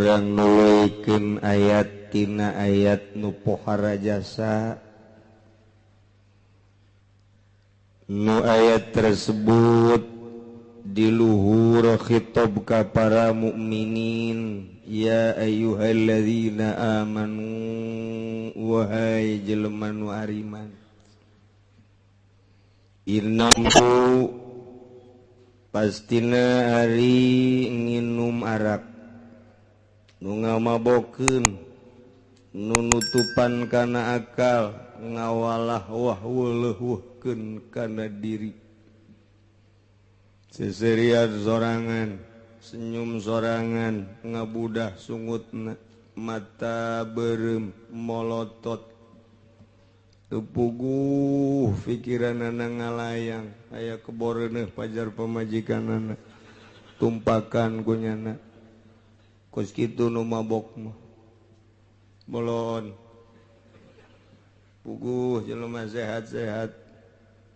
Urang nuluykeun ayat tina ayat nu pohara jasa. Nu ayat tersebut di luhur khitab ka para mukminin, ya ayyuhalladzina amanu, wahai jelema nu ariman, innahu pastina ari nginum arak nu ngamabokeun, nu nutupan kana akal, ngawalah wah weuleuhkeun kana diri, seserian sorangan, senyum sorangan, ngabudah sungutna, mata berem molotot, tepuguh pikiranana ngalayang, aya keboreuneuh pajar pamajikanana, tumpakan ku nyana. Kos kitu nu mabok mah bolon puguh jelema sehat-sehat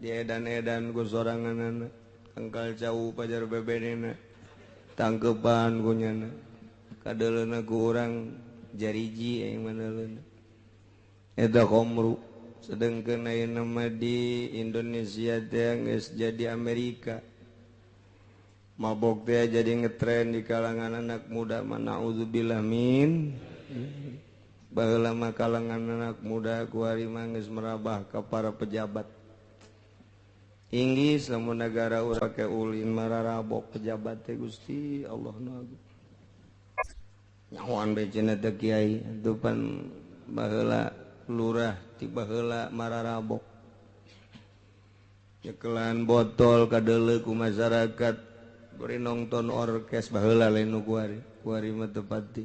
diedan-edan ku soranganana, tangkal cau pajar bebenena, tangkepan ku nyana, kadeuleuna ku urang jariji aing maneleuna eta khomru. Sedengkeun ayeuna mah di Indonesia teh geus jadi Amerika. Mabok teh jadi ngetren di kalangan anak muda, naudzubillah min. Baheula mah kalangan anak muda kuari mah geus merabah ka para pejabat. Inggris lamun negara urang pake ulin mararabok pejabat teh Gusti Allah nu agung. Nyahoan bae cenah teh kiai, atuh pan baheula lurah ti baheula mararabok. Nyekelan botol kadeuleu ku masyarakat. Beri nonton orkes baheula lain nu kuari, kuari mah teu pati.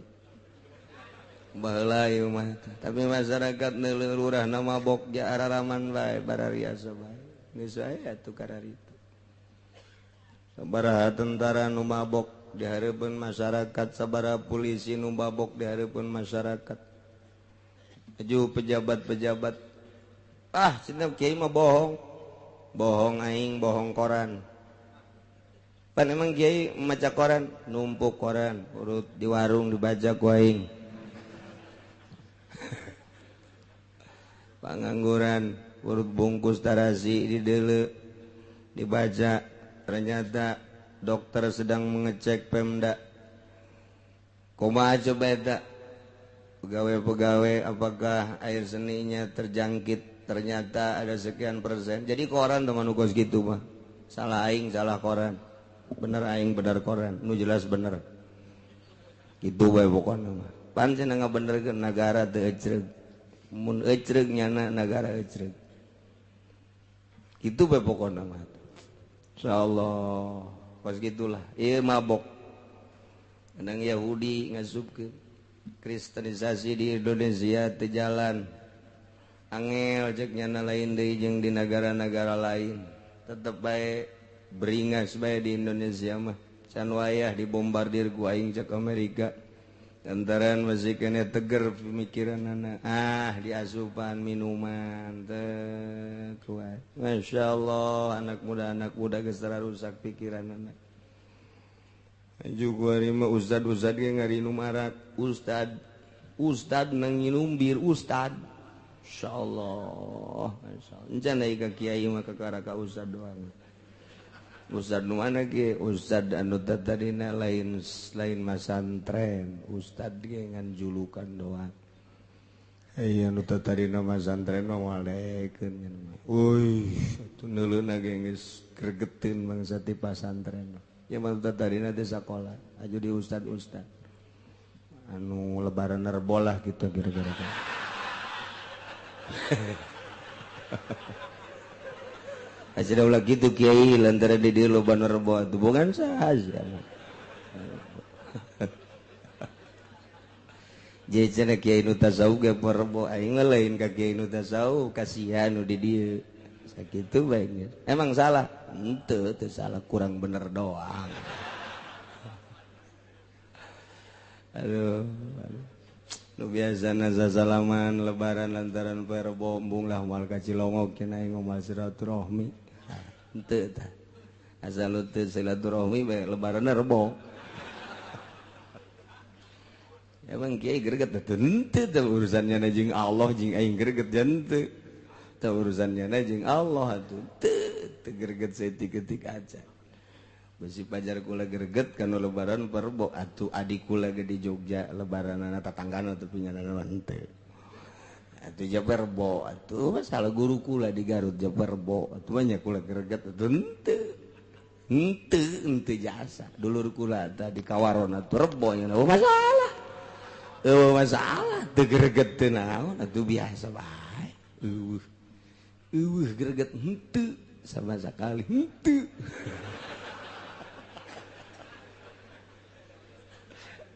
Baheula ieu mah, tapi masyarakat neuleuh lurahna mabok ja araraman bae barariasa bae. Geus aya atuh kararitu. Sabaraha tentara nu mabok di hareupeun masyarakat, sabaraha polisi nu mabok di hareupeun masyarakat. Aju pejabat-pejabat, ah cenah kiai mah bohong. Bohong aing, bohong koran. Pan emang kiai maca koran, numpuk koran, urut di warung dibaca ku aing. Pangangguran, urut bungkus tarasi di deuleu dibaca, ternyata dokter sedang mengecek Pemda. Kumaha coba eta? Pegawai-pegawai apakah air seninya terjangkit? Ternyata ada sekian persen. Jadi koran teman kos gitu mah. Salah aing, salah koran. Bener aing, bener koran. Nu jelas bener. Gitu bae pokona mah. Pan cenah ngabenerkeun nagara teu ecreug. Mun ecreug nyana nagara ecreug. Gitu bae pokona mah. Insyaallah pas gitulah. Ieu mabok. Endang Yahudi ngasupkeun kristenisasi di Indonesia teu jalan. Angel cek nyana lain deui jeung di negara-negara lain. Tetep bae beringas bae di Indonesia mah. Can wayah dibombardir ku aing cek Amerika. Lantaran masih kene teger pemikiranana. Ah, diasupan minuman teh kuat. Masya Allah, anak muda geus rusak pikiranana. Aju kuari mah ustad-ustad ge ngarinum arak, ustad ustad nang nginum bir ustad. Insyaallah, insyaallah. Encan deui ka kiai mah kakara ka ustad doang. Ustad nu mana ge? Ustad anu tadina lain lain masantren, ustad ge ngan julukan doang. Aya nu tadina masantren mah walekeun nya mah. Euy, atuh neuleuna ge geus gregeteun bangsa ti pasantren. Ya mah tadina teh sakola, aju di ustad-ustad. Anu lebaran rebolah gitu kira-kira. Aja ulah gitu kiai lantaran di dieu loba nu rebo atuh bukan saha. Jadi cenah kiai nu tasawuf ge rebo aing mah lain ka kiai nu tasawuf kasihan nu di dieu. Sakitu bae geus. Emang salah? Henteu, teu salah, kurang bener doang. Aduh, aduh. Nu biasana sasalaman lebaran lantaran poe Rebo embung lah moal ka Cilongok cenah aing moal silaturahmi. Henteu tah. Asal teu silaturahmi bae lebaranna Rebo. Emang kiai greget teh henteu teh urusannya jeung Allah jeung aing greget henteu. Teh urusannya jeung Allah atuh teu teu greget saeutik-eutik aja. Besi pajar kula greget kana lebaran perbo atuh adik kula ge di Jogja lebaranana tatanggana teu pinganana henteu. Atuh jabar bo atuh masalah guru kula di Garut jabar bo atuh banyak kula greget atuh henteu. Henteu henteu jasa dulur kula tah di Kawaron atuh rebo nya masalah. Eueuh masalah teu greget teu naon atuh biasa bae. Eueuh. Eueuh greget henteu sama sekali henteu.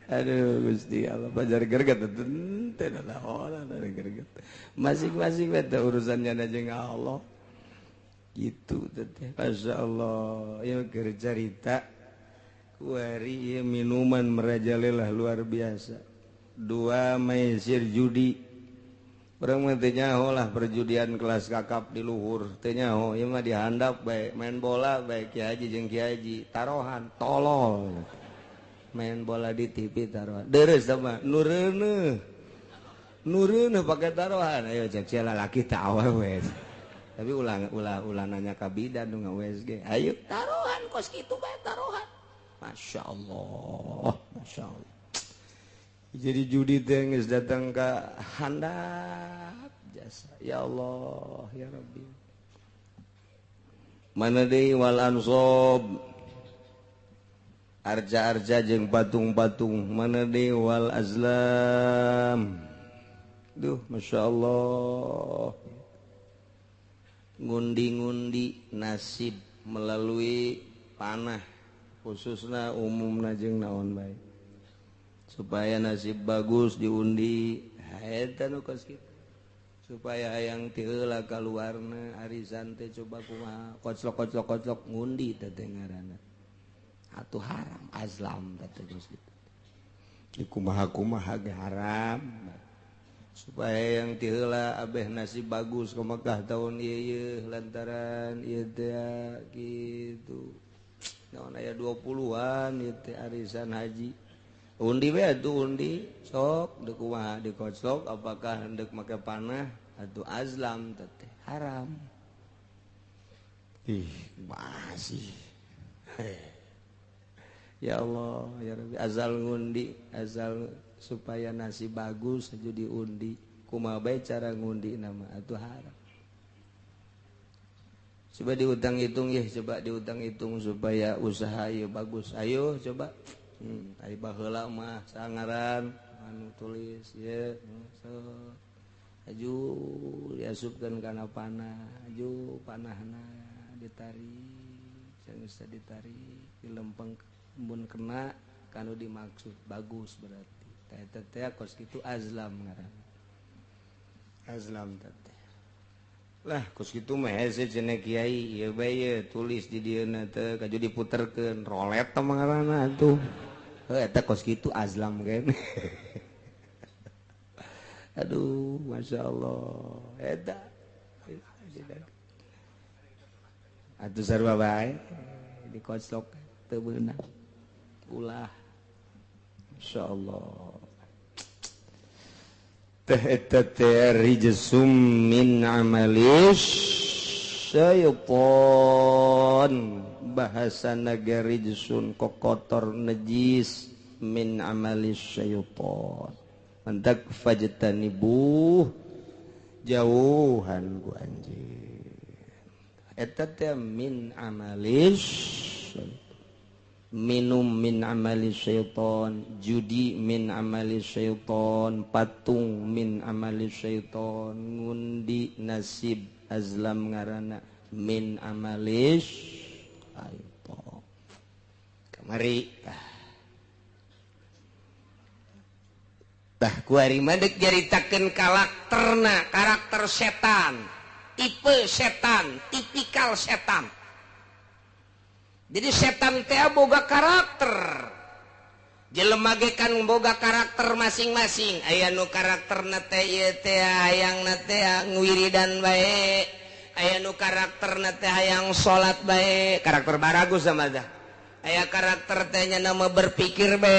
Aduh Gusti Allah pajar greget henteu naon atuh greget. Masing-masing we teh urusannya jeung Allah. Gitu teh. Masyaallah ieu keur carita kuari ieu minuman merajalela luar biasa. Dua maisir judi orang mah teu nyaho lah perjudian kelas kakap di luhur teu nyaho ieu mah dihandap bae main bola bae kiai haji jeung kiai haji tarohan tolol main bola di TV tarohan deres sama nureuneuh nureuneuh pake tarohan ayo cek sia lalaki teh awewe tapi ulah ulah ulah nanya ka bidan nu nga-USG ayo tarohan kos kitu bae tarohan masyaallah masyaallah. Jadi judi teh geus datang ka handap jasa. Ya Allah, ya Rabbi. Mana deui wal ansob. Arca-arca jeung patung-patung. Mana deui wal azlam. Duh, masyaallah. Ngundi-ngundi nasib melalui panah, khususna umumna jeung naon bae. Supaya nasib bagus diundi eta nu kos kitu supaya hayang ti heula kaluarna arisan teh coba kumaha koclok-koclok-koclok ngundi teh teh ngaranna atuh haram azlam teh kos kitu di kumaha-kumaha ge haram supaya yang ti heula abeh nasib bagus ke Mekah tahun ieu lantaran ieu teh kitu naon aya 20-an ieu teh arisan haji. Undi we atuh undi sok deuk kumaha dikoclok apakah hendak make panah atau azlam teh haram. Ih, masih. Ya Allah, ya Rabbi, azal ngundi, azal supaya nasib bagus aja diundi. Kumaha bae cara ngundi nama atuh haram. Coba diutang hitung ya, coba diutang hitung supaya usaha ieu bagus. Ayo coba. Ari baheula mah sangaran anu tulis ye so aju diasupkeun kana panah aju panahna ditarik geus ditarik dilempeng mun kena kanu dimaksud bagus berarti teh eta teh kos kitu azlam ngaranna azlam teh lah kos kitu mah hese cenah kiai ieu bae ye tulis di dieuna teh kaju diputerkeun rolet teh ngaranna atuh. Heuh eta kos kitu azlam kan. Aduh, masyaallah. Eta. Atuh sarua bae dikoclok teu beunang. Ulah. Masyaallah. Teh eta teh rijsum min amalis syaiton. Bahasa naga rijsun kokotor najis min amalis syaiton. Mantak fajtanibuh jauhan ku anjing. Eta teh min amalis minum min amali syaiton, judi min amali syaiton, patung min amali syaiton, ngundi nasib azlam ngaranna min amali syaiton. Kamari tah kuari mah deuk nyaritakeun karakterna, karakter setan, tipe setan, tipikal setan. Jadi setan teh boga karakter. Jelema ge kan boga karakter masing-masing. Aya nu karakterna teh ieu teh hayangna teh ngwiridan bae. Aya nu karakterna teh hayang salat bae, karakter baragus sama tah. Aya karakter teh nya nama berpikir be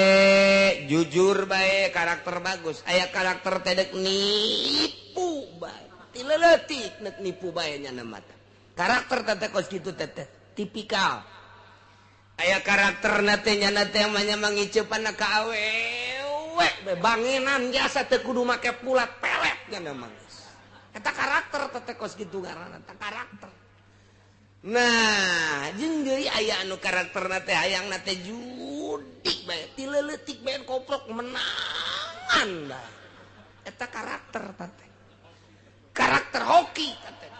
jujur bae, karakter bagus. Aya karakter teh dek nipu bae, ti leutik nek nipu bae nya nama teh. Karakter teh kos kitu teh tipikal. Aya karakter na teh nya teh mah nya mangicepan ka awewe be banginan jasa teu kudu make pulat pelet nya mah. Eta karakter teh kos kitu ngaranna teh karakter. Nah, jeung deui aya anu karakterna teh hayangna teh judi bae, ti leutik bae koprok menangan bae. Eta karakter teh. Karakter hoki teh.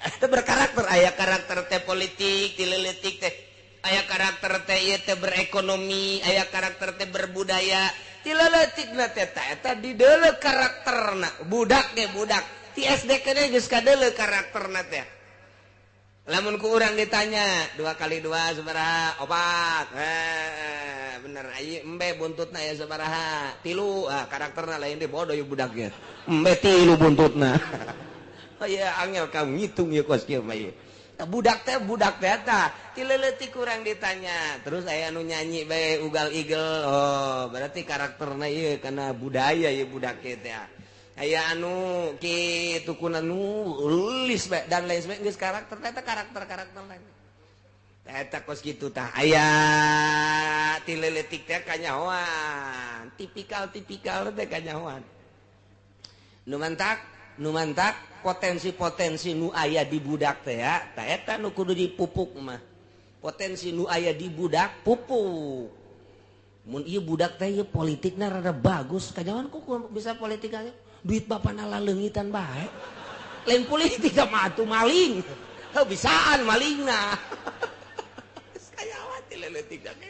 Eta berkarakter, aya karakter teh politik ti leutik teh. Aya karakter teh ieu teh berekonomi, aya karakter teh berbudaya. Ti leutikna teh eta dideuleu karakterna. Budak ge budak. Ti SD keneh geus kadeuleu karakterna teh. Lamun ku urang ditanya 2 kali 2 sabaraha? 4. Bener ieu embe buntutna ya sabaraha? 3. Ah, karakterna lain deh bodoh ieu budak ge. Embe 3 buntutna. Oh iya angel kamu ngitung ieu kos kieu mah ieu. Budak teh tah ti leutik urang ditanya. Terus aya anu nyanyi bae ugal igel. Oh, berarti karakterna ieu kana budaya ieu budak teh. Aya anu kitu kuna nulis bae dan lain sebagainya geus karakter eta karakter-karakter lain. Eta kos kitu tah aya ti leutik teh kanyahoan, tipikal-tipikal teh kanyahoan. Nu mantak potensi-potensi nu aya di budak teh ya, tah eta nu kudu dipupuk mah. Potensi nu aya di budak pupuk. Mun ieu budak teh ieu politikna rada bagus, kanyahoan kok bisa politik aja. Duit bapana laleungitan bae. Lain politik mah atuh maling. Heuh bisaan malingna. Geus kanyahoan ti leutik da ge.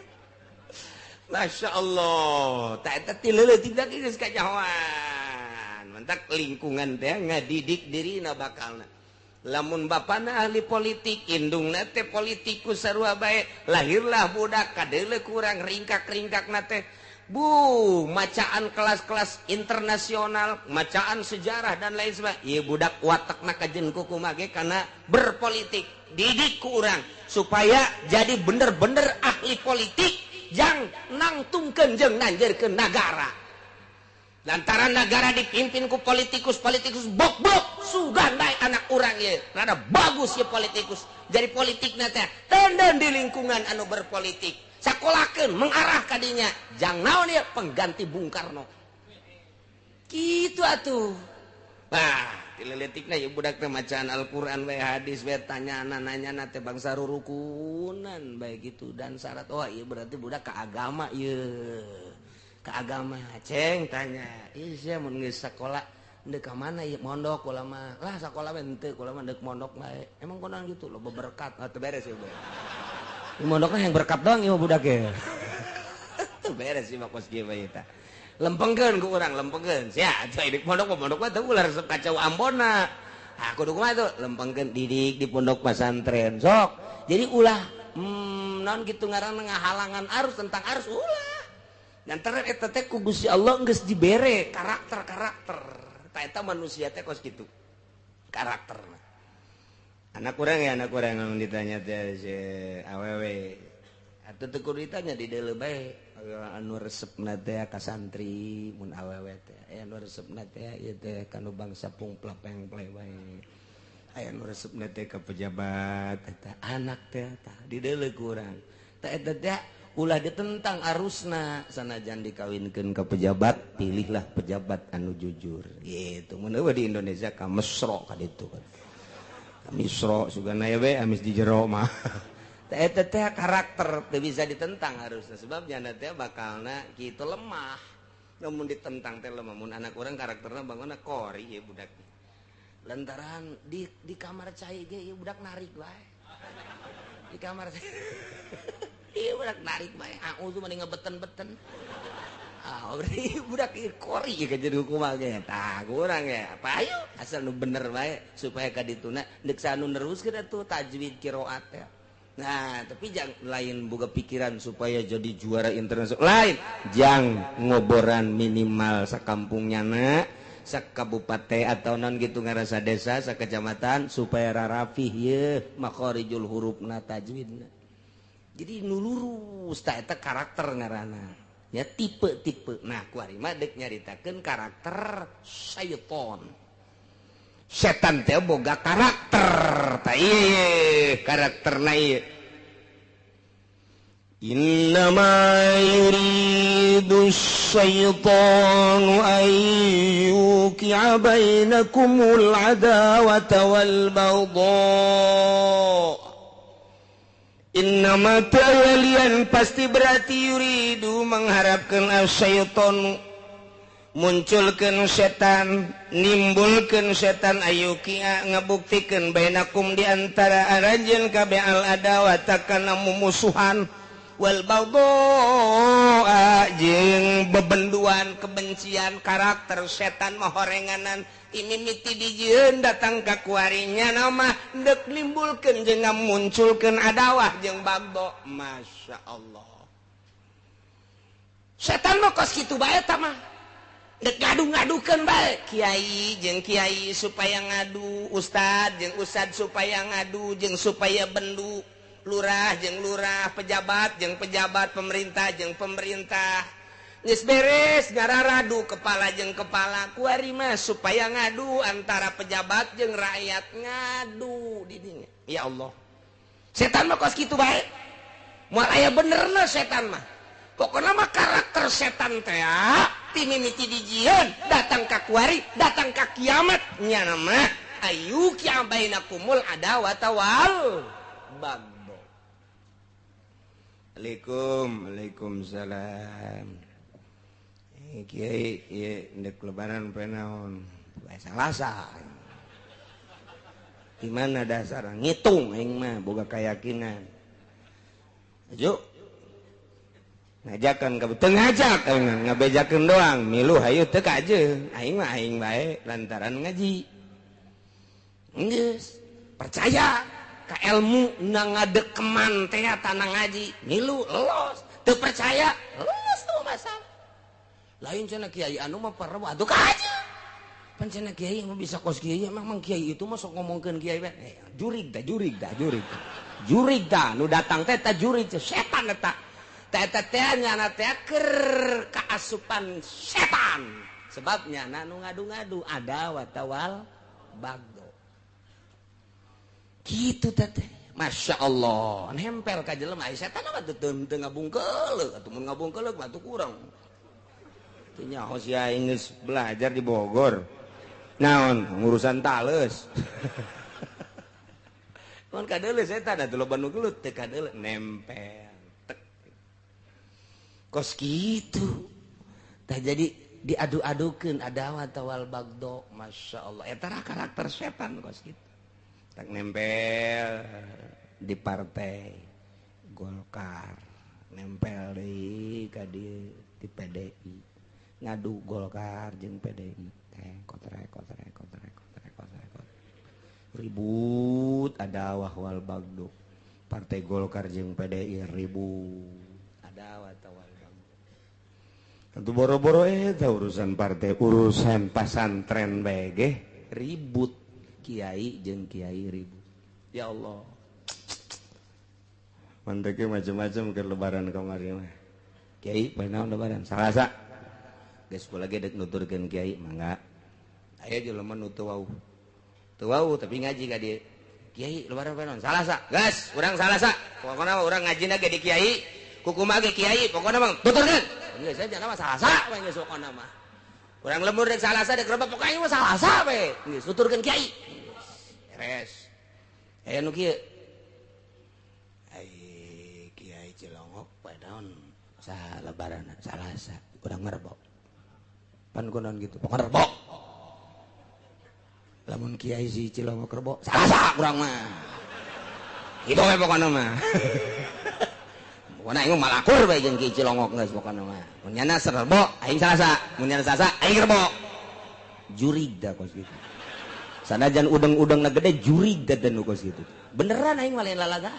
Masya Allah, tah eta ti leutik da ge geus kanyahoan. Mantak lingkungan teh ngadidik dirina bakalna. Lamun bapana ahli politik, indungna teh politikus sarua bae, lahirlah budak kadeuleu kurang ringkak-ringkakna teh. Bu, macaan kelas-kelas internasional, macaan sejarah dan lain sebagainya. Ieu budak watakna kajen kukumaha ge kana berpolitik. Didik ku urang supaya jadi bener-bener ahli politik jang nangtungkeun jeung nanjeurkeun nagara. Lantaran nagara dipimpin ku politikus-politikus bok-bok sugan bae anak urang ieu. Rada bagus ieu politikus. Jadi politikna teh tenden di lingkungan anu berpolitik. Sakolakeun mengarah kadinya jang naon ieu pengganti Bung Karno. Kitu atuh. Bah, ti leutikna ieu budak teh macaan Al-Qur'an we hadis we tanyana nanyana teh bangsa rurukunan bae gitu dan syarat oh ieu berarti budak ka agama ieu. Ka agama ceng tanya, ieu sia mun geus sakola deuk ka mana ieu mondok kula mah. Lah sakola we henteu kula mah deuk mondok bae. Emang konan gitu loba berkat atuh beres ieu bae. Mondoknya yang berkat doang ieu budak ge. Teu beres ieu mah kos kieu bae eta. Lempengkeun ku urang, lempengkeun. Sia atuh ieu pondok mah teu ulah resep kacau Ambonna. Ah kudu kumaha tuh? Lempengkeun didik di pondok pesantren. Sok. Jadi ulah naon kitu ngaranna ngahalangan arus tentang arus ulah. Lantaran eta teh ku Gusti Allah geus dibere karakter-karakter. Tah eta manusia teh kos kitu. Karakterna. Anak kurang ya, anak kurang yang ditanya teh si awewe. Atuh teu kudu ditanya di deuleu bae. Anu resepna teh ka santri mun awewe teh. Aya anu resepna teh ieu teh kanu bangsa pungplak pengple bae. Aya anu resepna teh ka pejabat eta anak teh tah di deuleu kurang. Tah eta teh ulah ditentang arusna sanajan dikawinkeun ka pejabat, pilihlah pejabat anu jujur. Gitu. Mun eueuh di Indonesia ka mesro ka ditu. Misro sugana ya we amis di jero mah. Eta teh karakter teu bisa ditentang harusnya sebab janda teh bakalna kitu lemah. Lamun ditentang teh lemah mun anak urang karakterna bangunna kori ieu budak. Lantaran di kamar cai ge ieu budak narik bae. Di kamar ieu budak narik bae. Auzu mah ngebeten-beten. Ah, berarti budak ieu kori ieu jadi kumaha ge. Tah kurang ya. Apa ayo asal nu bener bae supaya ka dituna deuk sanu neruskeun atuh tajwid qiraat teh. Nah, tapi jangan lain boga pikiran supaya jadi juara internasional. Lain, jang ngoboran minimal sakampungnya na, sakabupaten atau non gitu ngarasa desa, sakecamatan supaya rarapih ye makhorijul hurufna tajwidna. Jadi nu lurus tah eta karakter ngaranna. Ya tipe-tipe. Nah, kuari mah deuk nyaritakeun karakter syaiton. Setan teh boga karakter. Tah ieu karakterna ieu. Innama yuridu syaitanu an yuqi'a bainakumul adawata wal baghdha. Innama ta'alian pasti berarti yuridu mengharapkan asyaitanu munculkeun setan, nimbulkeun setan ayukia ngabuktikeun bainakum di antara aranjeun kabeh al adawata kana mumusuhan wal baghdha jeung bebenduan kebencian. Karakter setan mah horenganan imimiti dijieun datang ka kuarinya nama deuk nimbulkeun jeung ngamunculkeun adawah jeung bagdo. Masya Allah, setan mah kos kitu bae ta mah deuk ngadu-ngadukeun bae kiai jeung kiai supaya ngadu, ustad jeung ustad supaya ngadu jeung supaya bendu, lurah jeung lurah, pejabat jeung pejabat, pemerintah jeung pemerintah. Geus beres ngararadu kepala jeung kepala kuari mah supaya ngadu antara pejabat jeung rakyat ngadu di dinya. Ya Allah, setan mah kos kitu bae, moal aya benerna setan mah. Pokona mah karakter setan teh ti mimiti dijieun datang ka kuari, datang ka kiamat nya mah ayu kia bainakumul adawata wal baghdha. Assalamualaikum. Waalaikumsalam. Kiai ieu ndek lebaran poe naon? Poe Salasa. Di mana dasar ngitung aing mah boga keyakinan. Ayo ngajakan ka teu ngajak aing ngabejakeun doang, milu hayu teu kajeun. Aing mah aing bae lantaran ngaji. Geus percaya ka ilmu na ngadekeman teh tanah ngaji, milu los, teu percaya los teu masalah. Lain cenah kiai anu mah parah atuh kajeun. Pan cenah kiai mah bisa kos kiai, emang kiai itu mah sok ngomongkeun kiai we. Jurig tah, jurig tah, jurig. Jurig tah nu datang teh tah jurig setan eta. Teh eta teh nyana teh keur kaasupan setan. Sebab nyana nu ngadu-ngadu ada watawal bagdo. Gitu teh. Masya Allah, nempel ka jelema ai setan mah teu teu ngabungkeuleuh, atuh mun ngabungkeuleuh mah atuh kurang. Teu nyaho sia aing geus belajar di Bogor. Naon ngurusan tales. Mun kadeuleuh setan atuh loba nu gelut teu kadeuleuh nempel. Tek. Kos kitu. Tah jadi diadu-adukeun adawat wal bagdo. Masya Allah, eta karakter setan kos kitu. Tak nempel di partai Golkar, nempel di ka di PDI, ngadu Golkar jeung PDI teh kotrek kotrek kotrek kotrek kotrek ribut adawah wal bagdo. Partai Golkar jeung PDI ribut adawah wal bagdo. Tentu boro-boro eta urusan partai, urusan pasantren bae ge ribut, kiai jeung kiai ribut. Ya Allah, manteke macam-macam ke lebaran kamari mah. Kiai poe naon lebaran? Salasa. Geus kula ge dek nuturkeun kiai mangga. Aya jelema nu teu wauh. Teu wauh tapi ngaji ka dieu. Kiai lebaran poe naon? Salasa. Geus, urang Salasa. Pokona mah urang ngajina ge di kiai, kukumaha ge kiai, pokona mah tuturkeun. Geus aja mah Salasa we geus pokona mah. Urang lembur dek Salasa dek reba pokoknya mah Salasa we. Geus tuturkeun kiai. Beres. Aya nu kieu. Ai kiai Cilongok poe naon? Sa lebaran Salasa, urang ngerebo. Pan kunaon gitu, pokona rebo. Lamun kiai si Cilongok rebo, Salasa urang mah. Kitu we pokona mah. Pokona aing mah malakur bae jeung kiai Cilongok geus pokona mah. Mun nyana rebo, aing Salasa. Mun nyana Salasa, aing rebo. Jurig da kos kitu. Sanajan udeng-udengna gede jurig da nu kos kitu. Beneran aing mah lain lalaga.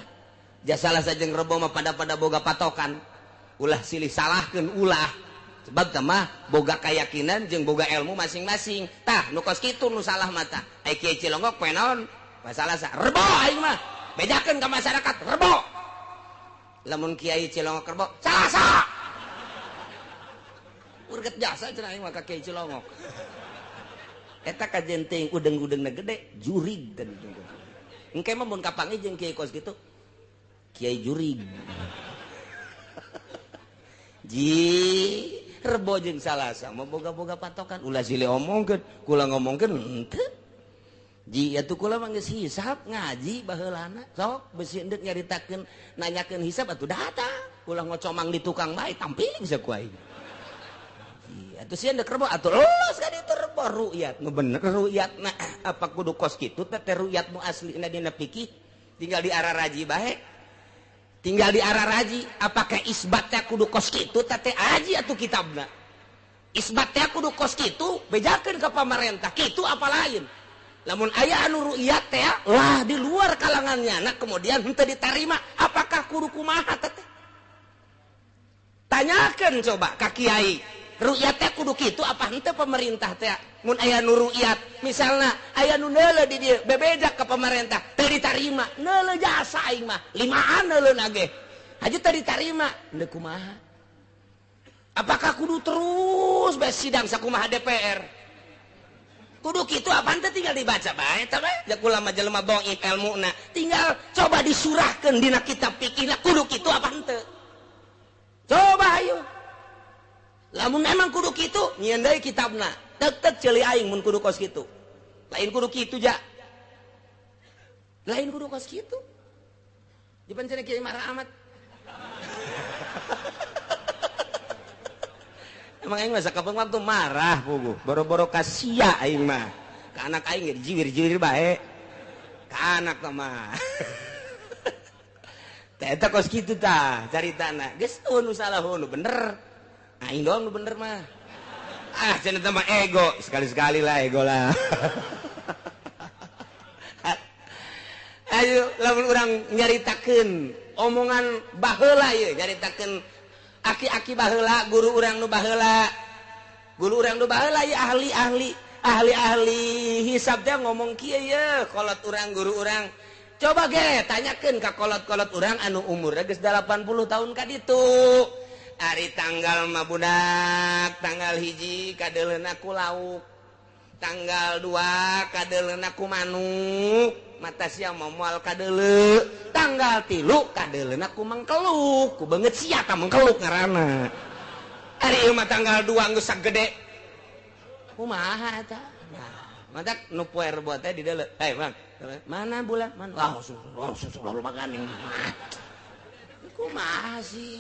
Ja Salasa jeung rebo mah pada-pada boga patokan. Ulah silih salahkeun ulah. Sebab tah mah boga keyakinan jeung boga ilmu masing-masing. Tah nu kos kitu nu salah mah tah. Ai kiai Cilongok poe naon? Poe Salasa. Rebo aing mah. Bejakeun ka masyarakat rebo. Lamun Kiai Cilongok Rebo Salasa. Urget jasa cenah aing mah ka Kiai Cilongok. Eta kajen teuing udeng-udengna gede jurig tadi. Engke mah mun kapanggih jeung kiai kos kitu. Kiai jurig. Ji Rebo jeung Salasa mah boga-boga patokan ulah silih omongkeun, kula ngomongkeun henteu. Ji atuh kula mah geus hisab ngaji baheulana sok besi endek nyaritakeun nanyakeun hisab atuh datang. Kula ngocomang di tukang bae tampiling bisa ku aing. Ji atuh sieun dek Rebo atuh los ka ditu Rebo ru'yat nu bener ru'yatna apa kudu kos kitu teh ru'yat nu aslina dina fikih tinggal di arah raji bae. Tinggal di arah raji apakah isbatnya kudu kos kitu teh aji atuh kitabna. Isbatnya kudu kos kitu bejakeun ka pamarentah kitu apa lain. Lamun aya anu ru'yat teh lah di luar kalangannya nah kemudian henteu ditarima apakah kudu kumaha teh. Tanyakeun coba ka kiai ru'yat teh kudu kitu apa henteu pemerintah teh. Mun aya nu ru'yat misalna aya nu neuleuh di dieu bebeja ka pemerintah teu ditarima neuleuh jasa aing mah limaan neuleuh nage haji teu ditarima deuk kumaha. Apakah kudu terus bae sidang sakumaha DPR kudu kitu apa henteu tinggal dibaca bae eta bae ja kula mah jelema dhaif elmuna tinggal coba disurahkeun dina kitab fikihna kudu kitu apa henteu. Coba ayo lamun emang kudu kitu nyieun deui kitabna tek-tek ceuli aing mun kudu kos kitu. Lain kudu kitu ja. Lain kudu kos kitu. Di pancen kiai marah amat. Emang aing mah sakapeung waktu marah puguh. Boro-boro ka sia aing mah. Ka anak aing ge dijiwir-jiwir bae. Ka anak teh mah. Teh eta kos kitu tah caritana. Geus nu salah nu bener. Aing doang nu bener mah. Ah, cenah mah ego, sekali-sekali lah ego lah. Ayo lamun urang nyaritakeun omongan baheula ieu, nyaritakeun aki-aki baheula, guru urang nu baheula. Guru urang nu baheula ieu ahli-ahli, ahli-ahli hisab teh ngomong kieu ye, kolot urang guru urang. Coba ge tanyakeun ka kolot-kolot urang anu umurna geus 80 tahun ka ditu. Ari tanggal mah budak, tanggal 1 kadeuleuna ku lauk, tanggal 2 kadeuleuna ku manuk, mata sia moal kadeuleu, tanggal 3 kadeuleuna ku mangkeluk, ku beungeut sia ka mangkeluk ngaranna. Ari ieu mah tanggal 2 geus sagede. Kumaha eta? Nah, mantak nu poe Rebo teh di deuleu. Hei, Bang, mana bulan? Mana? Wah, langsung makan. Kumaha sih?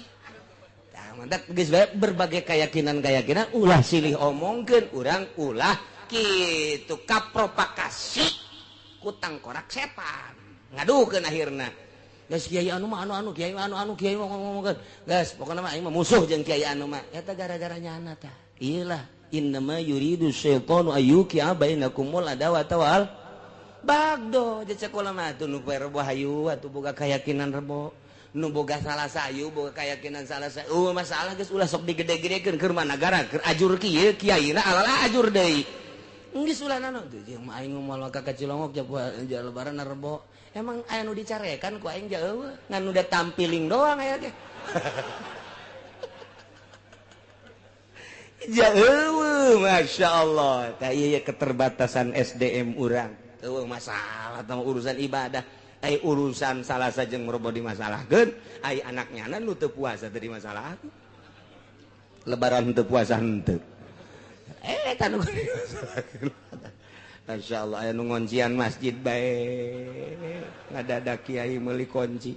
Mantap geus bae berbagai keyakinan-keyakinan ulah silih omongkeun urang ulah kitu kapropagasi ku tangkorak setan ngaduhkeun akhirna geus kiai anu mah anu kiai anu kiai ngomongkeun geus pokona mah aing mah musuh jeung kiai anu mah eta gara-gara nyana tah ieu lah innama yuridu syaitanu ayyuqi'a bainakumul adawata wal bagdo jeung sakola mah atuh nu poe Rebo hayu atuh boga keyakinan Rebo nu boga salah sayu boga keyakinan salah sayu masalah geus ulah sok digede-gedekeun keur nagara keur ajur kieu kiaina alala ajur deui geus ulah nano teu jeung aing moal ka Cilongok ja lebaran Rebo emang aya nu dicarekan ku aing jauh ngan udah tampiling doang aya ge jauh masyaallah tah ieu keterbatasan SDM urang eueuh masalah tah urusan ibadah ai urusan salah sajeng merbo dimasalahkeun ai anaknya nu teu puasa teu dimasalahkeun lebaran teu puasa henteu eta nu dimasalahkeun masyaallah aya nu ngoncian masjid bae ngadadak kiai meuli kunci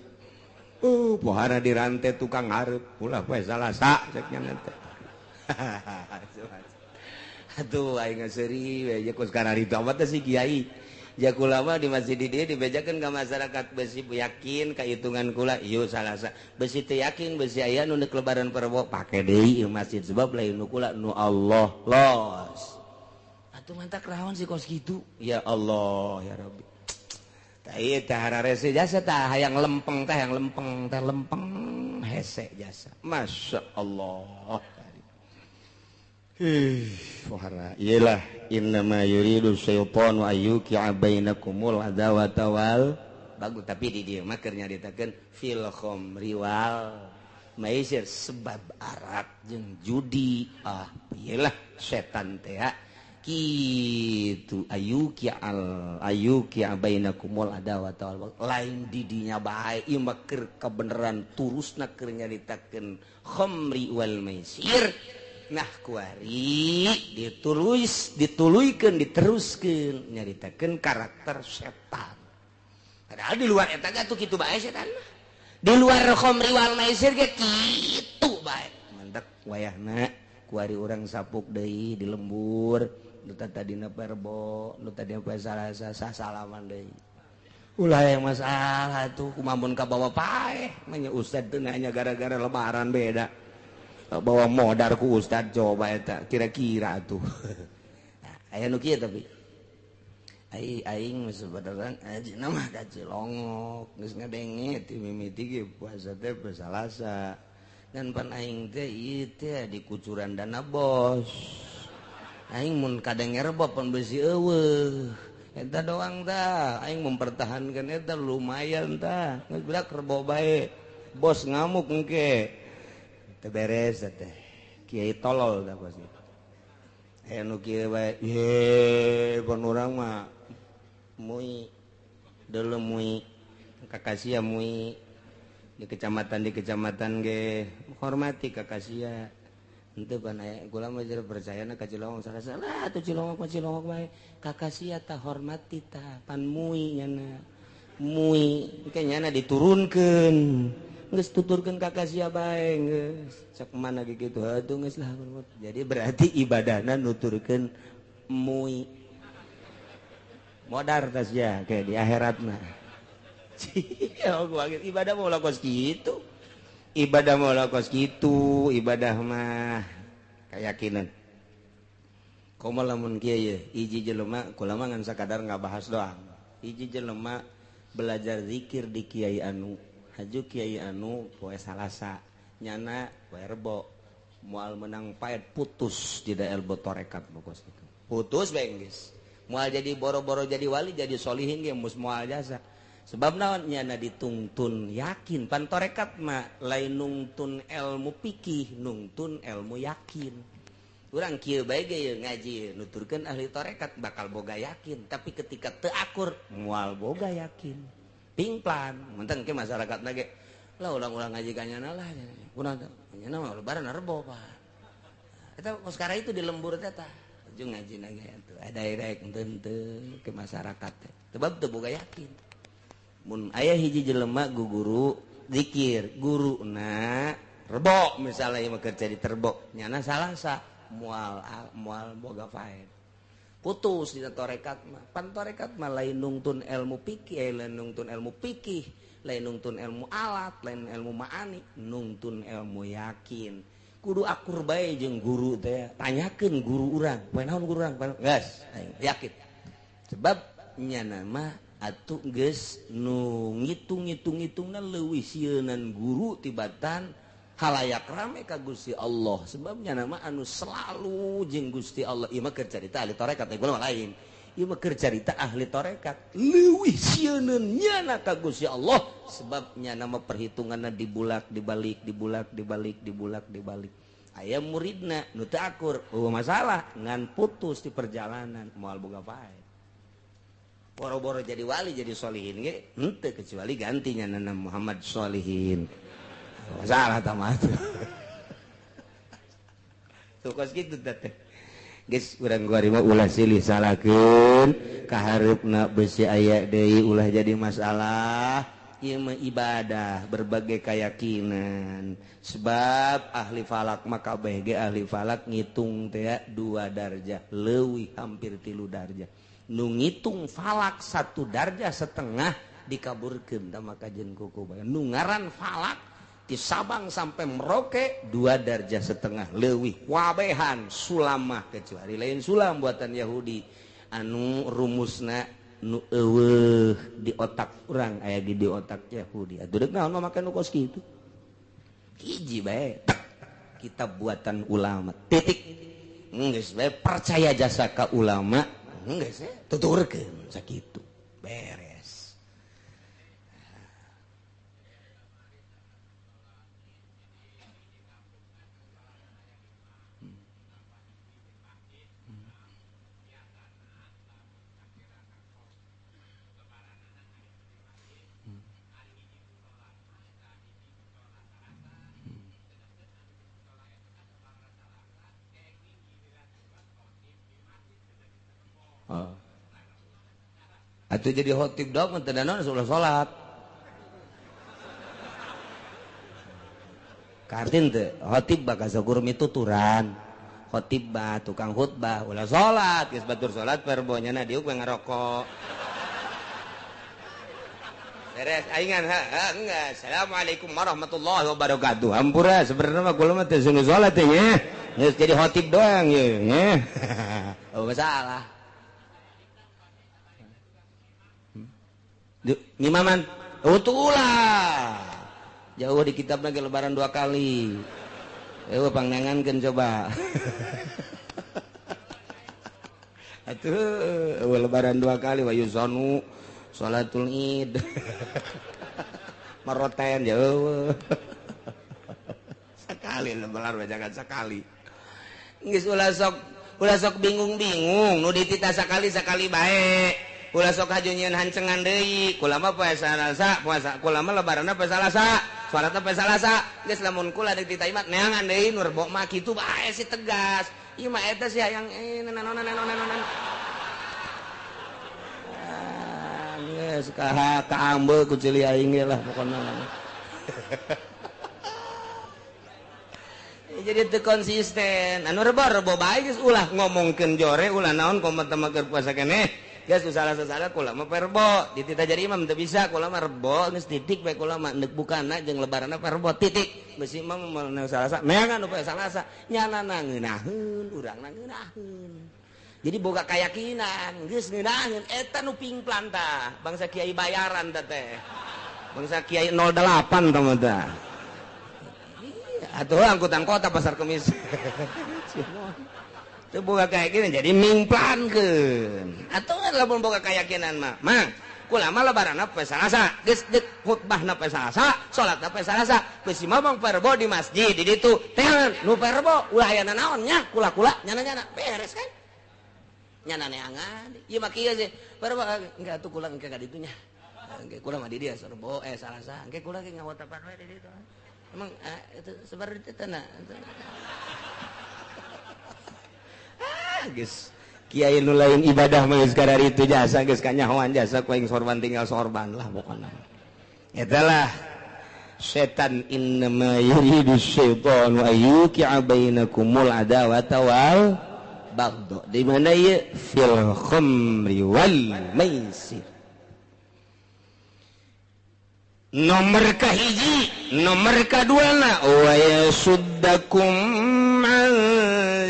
pohara dirante tukang hareup ulah poe Salasa cek nya teh atuh aing seuri we jeung kos kararitu amat teh si kiai ja kula mah di masjid di dieu dibejakeun ka masyarakat besi yakin ka hitungan kula ieu Salasa besi teu yakin besi aya nu deuk lebaran Rebo pake deui ieu masjid sebab lain nu kula nu Allah los atuh mantak raon si kos kitu ya Allah ya Rabbi tah ieu teh hararese jasa tah hayang lempeng teh hayang lempeng teh lempeng hese jasa Masya Allah. Wahara iyalah innama yuridu syaitanu ayyuqi'a bainakumul adawata wal Bagus, tapi di dieu mah keur nyaritakeun fil khamri wal maisir, sebab arak jeung judi. Ah, iyalah setan teh kitu ayuki al ayuki bainakumul adawata wal lain didinya bae ieu mah keur kabeneran turusna keur nyaritakeun khamri wal maisir. Nah kuari ditulis dituluykeun diteruskeun nyaritakeun karakter setan. Padahal di luar eta ge atuh kitu bae setan mah. Di luar khamri wal maisir ge kitu bae. Mantak wayahna kuari urang sapuk deui di lembur, nu tadina perbo, nu tadina poe Salasa salaman deui. Ulah yang masalah tuh kumaha mun kabawa paeh, mah ustad teu nanya gara-gara lebaran beda. Bawa modar ku ustad coba eta kira-kira tuh. Nah, aya nu kieu tapi aing sebenarnya ajina mah ka Cilongok geus ngadenge ti mimiti ge puasa teh poe Salasa dan pan aing teh ieu teh di kucuran dana bos. Aing mun kadenge rebo pan beusi eueuh. Eta doang tah aing mempertahankan eta lumayan tah. Geus berak rebo bae. Bos ngamuk engke. Teu beres teh. Kiai tolol tah bos. Aya nu kieu bae. Ye, pan urang mah mui deuleu mui kakasia mui di kecamatan ge hormati kakasia. Henteu pan aya kula mah jadi percayana ka Cilongok salah atuh Cilongok mah Cilongok bae. Kakasia tah hormati tah pan mui nyana. Mui engke nyana diturunkeun. Geus tuturkeun kakasia bae geus. Cek mana ge kitu atuh geus lah. Jadi berarti ibadahna nuturkeun mui. Modar tas ya kayak di akhiratna. Ya gua ibadah mau lakos kitu. Ibadah mau lakos kitu, ibadah mah keyakinan. Komo lamun kieu ye, hiji jelema kula mah ngan sakadar ngabahas doang. Hiji jelema belajar zikir di kiai anu, haju kiai anu poe Salasa, nyana poe Rebo, moal menang paet putus tidak elbo torekat pokos itu. Putus bae geus. Moal jadi boro-boro jadi wali jadi solihin ge mus moal jasa. Sebab naon nyana ditungtun yakin pan torekat mah lain nungtun ilmu pikih, nungtun ilmu yakin. Urang kieu bae ge ngaji nuturkeun ahli torekat bakal boga yakin, tapi ketika teu akur moal boga yakin. Pingplan, menteng ke masyarakatna ge lah ulang-ulang ngaji ka nyana lah. Kunaon nyana mah lebaran rebo pak. Eta sekarang itu di lembur teh tah. Jeung ngaji na ge atuh ada-ada henteu ke masyarakat teh. Sebab teu boga yakin. Mun aya hiji jelema guru zikir, guruna rebo misalnya ieu mah keur jadi terbo, nyana Salasa moal moal boga faed. Putus dina torekat mah. Pan torekat mah lain nungtun ilmu pikih, lain nungtun ilmu pikih, lain nungtun ilmu alat, lain ilmu ma'ani, nungtun ilmu yakin. Kudu akur bae jeung guru teh. Tanyakeun guru urang, poe naon guru urang? Geus, aing yakin. Sebab nyana mah atuh geus nu ngitung-ngitung-ngitungna leuwih sieunan guru tibatan halayak rame ka Gusti Allah. Sebabnya nama anu selalu jeung Gusti Allah. Ieu mah keur carita ahli tarekat, ieu mah lain. Ieu mah keur carita ahli tarekat. Leuwih sieuneun nyana ka Gusti Allah. Sebabnya nama perhitunganna dibulak dibalik dibulak dibalik dibulak dibalik. Aya muridna nu teu akur, eueuh masalah ngan putus di perjalanan moal boga pae. Boro-boro jadi wali jadi solihin ge henteu kecuali gantinya nana Muhammad Solihin. Masalah tamat. Tuh kos kitu teh. Geus urang kuari mah ulah silih salahkeun, kahareupna beusi aya deui ulah jadi masalah. Ieu mah ibadah berbagai keyakinan. Sebab ahli falak mah kabeh ge ahli falak ngitung teh 2 darjah, leuwih hampir 3 darjah. Nu ngitung falak 1 darjah setengah dikaburkeun tah maka jeung kuku bae. Nu ngaran falak di Sabang sampai Merauke 2 darjah setengah leuwih wabehan sulamah kecuali lain sulam buatan Yahudi anu rumusna nu eueuh di otak urang aya di otak Yahudi atuh deuk naon make nu kos kitu hiji bae kitab buatan ulama titik geus bae percaya jasa ka ulama geus tuturkeun sakitu beres. Atuh jadi khotib dong teu naon ulah salat. Kartin teu khotib bakal sakur mituturan. Khotib bah tukang khutbah ulah salat, geus batur salat perbonya na diuk we ngarokok. Beres aingan ha enggak. Assalamualaikum warahmatullahi wabarakatuh. Hampura sebenarnya mah kula mah teu sungguh salat teh nya. Geus jadi khotib doang ye nya. Oh masalah. Ngimaman utulah. Jauh di kitab lagi lebaran 2 kali. Pangnangankeun coba. Atuh lebaran 2 kali wa yuzanu salatul Id. Maroten jauh. Sekali lebaran jangan sekali. Geus ulah sok bingung-bingung nu ditita sakali-sakali bae. Ulah sok haju nyieun hancengan deui. Kula mah poe Salasa, puasa kula mah lebaranna poe Salasa, salatna poe Salasa. Geus lamun kula deuk ditita imat neangan deui nu rebo mah kitu bae si tegas. Ieu mah eta si hayang naon. Geus kaambe ku ceuli aing ge lah pokona. Jadi teu konsisten. Anu rebo-rebo bae geus ulah ngomongkeun jore ulah naon komo teh keur puasa keneh. Geus salah-salah kula mah perbo, ditita jadi imam teu bisa kula mah rebo geus titik bae kula mah neuk bukana jeung lebaranna perbo titik. Besi imam mah Salasa, neangan poe Salasa, nyana ngeunaheun, urangna ngeunaheun. Jadi boga keyakinan, geus ngeunaheun eta nu pingplan tah, bangsa kiai bayaran tah teh. Bangsa kiai 08 tah mah tah. Atuh angkutan kota pasar Kemis. Teu boga keyakinan jadi mingplankeun. Atuh lamun boga keyakinan mah, mang kula mah lebaranna poe Salasa, geus deuk khutbahna poe Salasa, salatna poe Salasa, geus mamang perbo di masjid di ditu. Teh nu perbo ulah aya nanaon nya, kula-kula nyana-nyana beres kan? Nyana neangan. Ieu mah kieu sih. Perbo enggak atuh kula engke ka ditu nya. Engke kula mah di dieu rebo Salasa, engke kula ge ngawotapan we di ditu. Emang itu seperti itu tanah. Ah, geus kiai nu lain ibadah mah geus kadar itu jasa geus kanyahoan jasa ku aing sorban tinggal sorban lah pokona. Eta lah setan innama yuridu syaitanu ayyuqi'a bainakumul adawata wal baghdha. Di mana ieu fil khamri wal maisir. Nomor kahiji, nomor kaduana wa yasuddakum an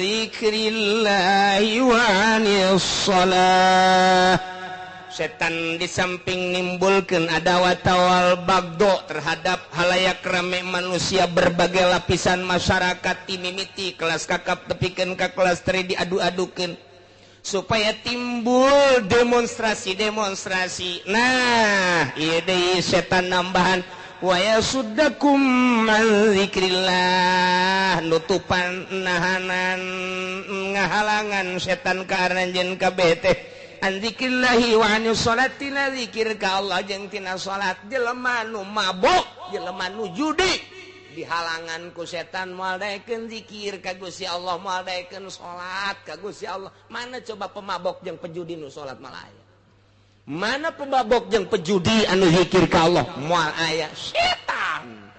dzikrillahi wa anis shalah. Setan di samping nimbulkeun adawat wal bagdo terhadap halayak rame manusia berbagai lapisan masyarakat timimiti kelas kakap tepikeun ka kelas teri diadu-adukeun supaya timbul demonstrasi-demonstrasi. Nah, ieu deui setan nambahan wa yasuddakum an dzikrillah, nutupan nahanan ngahalangan setan ka aranjeun kabeh teh an dzikrillahi wa anis sholati, na zikir ka Allah jeung tina salat. Jelema nu mabok, jelema nu judi dihalangan ku setan moal daekeun zikir ka Gusti Allah, moal daekeun salat ka Gusti Allah. Mana coba pemabok jeung pejudi nu salat moal aya? Mana pemabok jeung pejudi anu zikir ka Allah moal aya? Setan.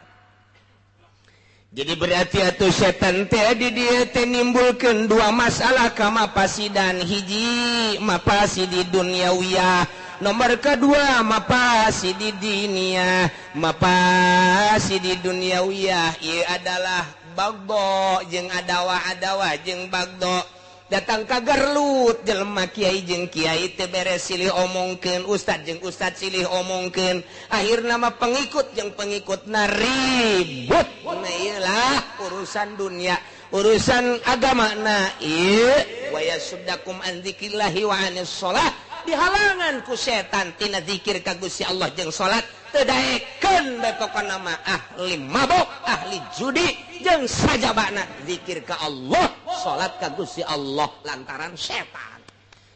Jadi berarti atuh setan teh di dieu teh nimbulkeun dua masalah ka mapasidan. Hiji mapasidi duniawiyah, nomor kedua mapasi di dunia. Mapasi di duniawiyah ieu adalah bagdo jeung adawa-adawa jeung bagdo. Datang ka garlut jelema kiai jeung kiai teu beres silih omongkeun, ustad jeung ustad silih omongkeun, akhirna mah pengikut jeung pengikutna ribut. Nah ieu lah urusan dunia, urusan agama. Na ieu wa yasuddakum an dzikrillahi wa anis shalah, dihalangan ku setan tina zikir ka Gusti Allah jeung salat teu daekeun bae pokona mah ahli mabok, ahli judi jeung sajabana zikir ka Allah, salat ka Gusti Allah lantaran setan.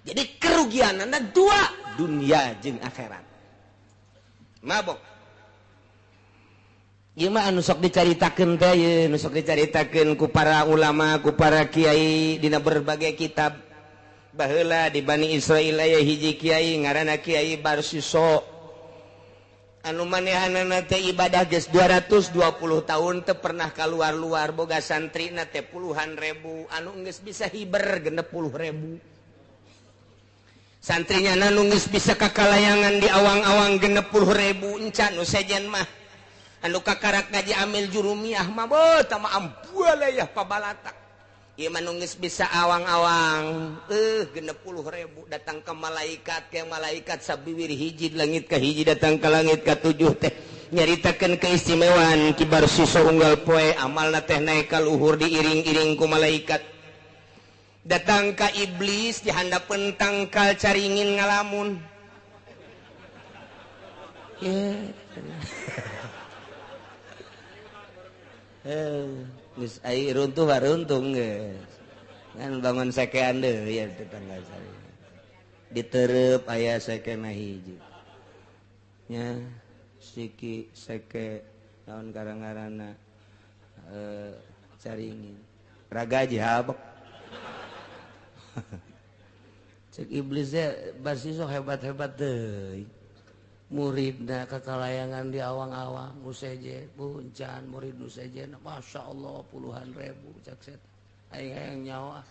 Jadi kerugianana dua, dunia jeung akhirat. Mabok. Ieu mah anu sok dicaritakeun teh ieu, nu sok dicaritakeun ku para ulama, ku para kiai dina berbagai kitab. Baheula di Bani Israil aya hiji kiai ngaranna Kiai Barsiso. Anu manehanana teh ibadah geus 220 tahun teu pernah kaluar-luar, boga santrina teh puluhan ribu, anu geus bisa hiber 60.000. Santrinya nu geus bisa kakalayangan di awang-awang 60.000 encan nu sejen mah. Anu kakarak ngaji amil jurumiyah mah beuh tah mah ambualayah pabalatak. Ieu mah nu geus bisa awang-awang 60.000 datang ke malaikat, ke malaikat sabiwir hiji langit ka hiji datang ke langit ka tujuh teh nyaritakeun keistimewaan Ki Barsiso unggal poe amalna teh naik ka luhur diiring-iring ku malaikat. Datang ka iblis di handapeun tangkal caringin ngalamun. Geus ai runtuh baruntung geus. Ngan bangun sekean deui ya tetangga saya. Ditereup aya sekena hiji. Nya siki seke naon karang-karana caringin. Ragaji habek. Cek iblisnya Barsiso hebat-hebat deui. Muridna kakalayangan di awang-awang useje puncan murid useje Masya Allah puluhan ribu cek setan aing hayang nyawa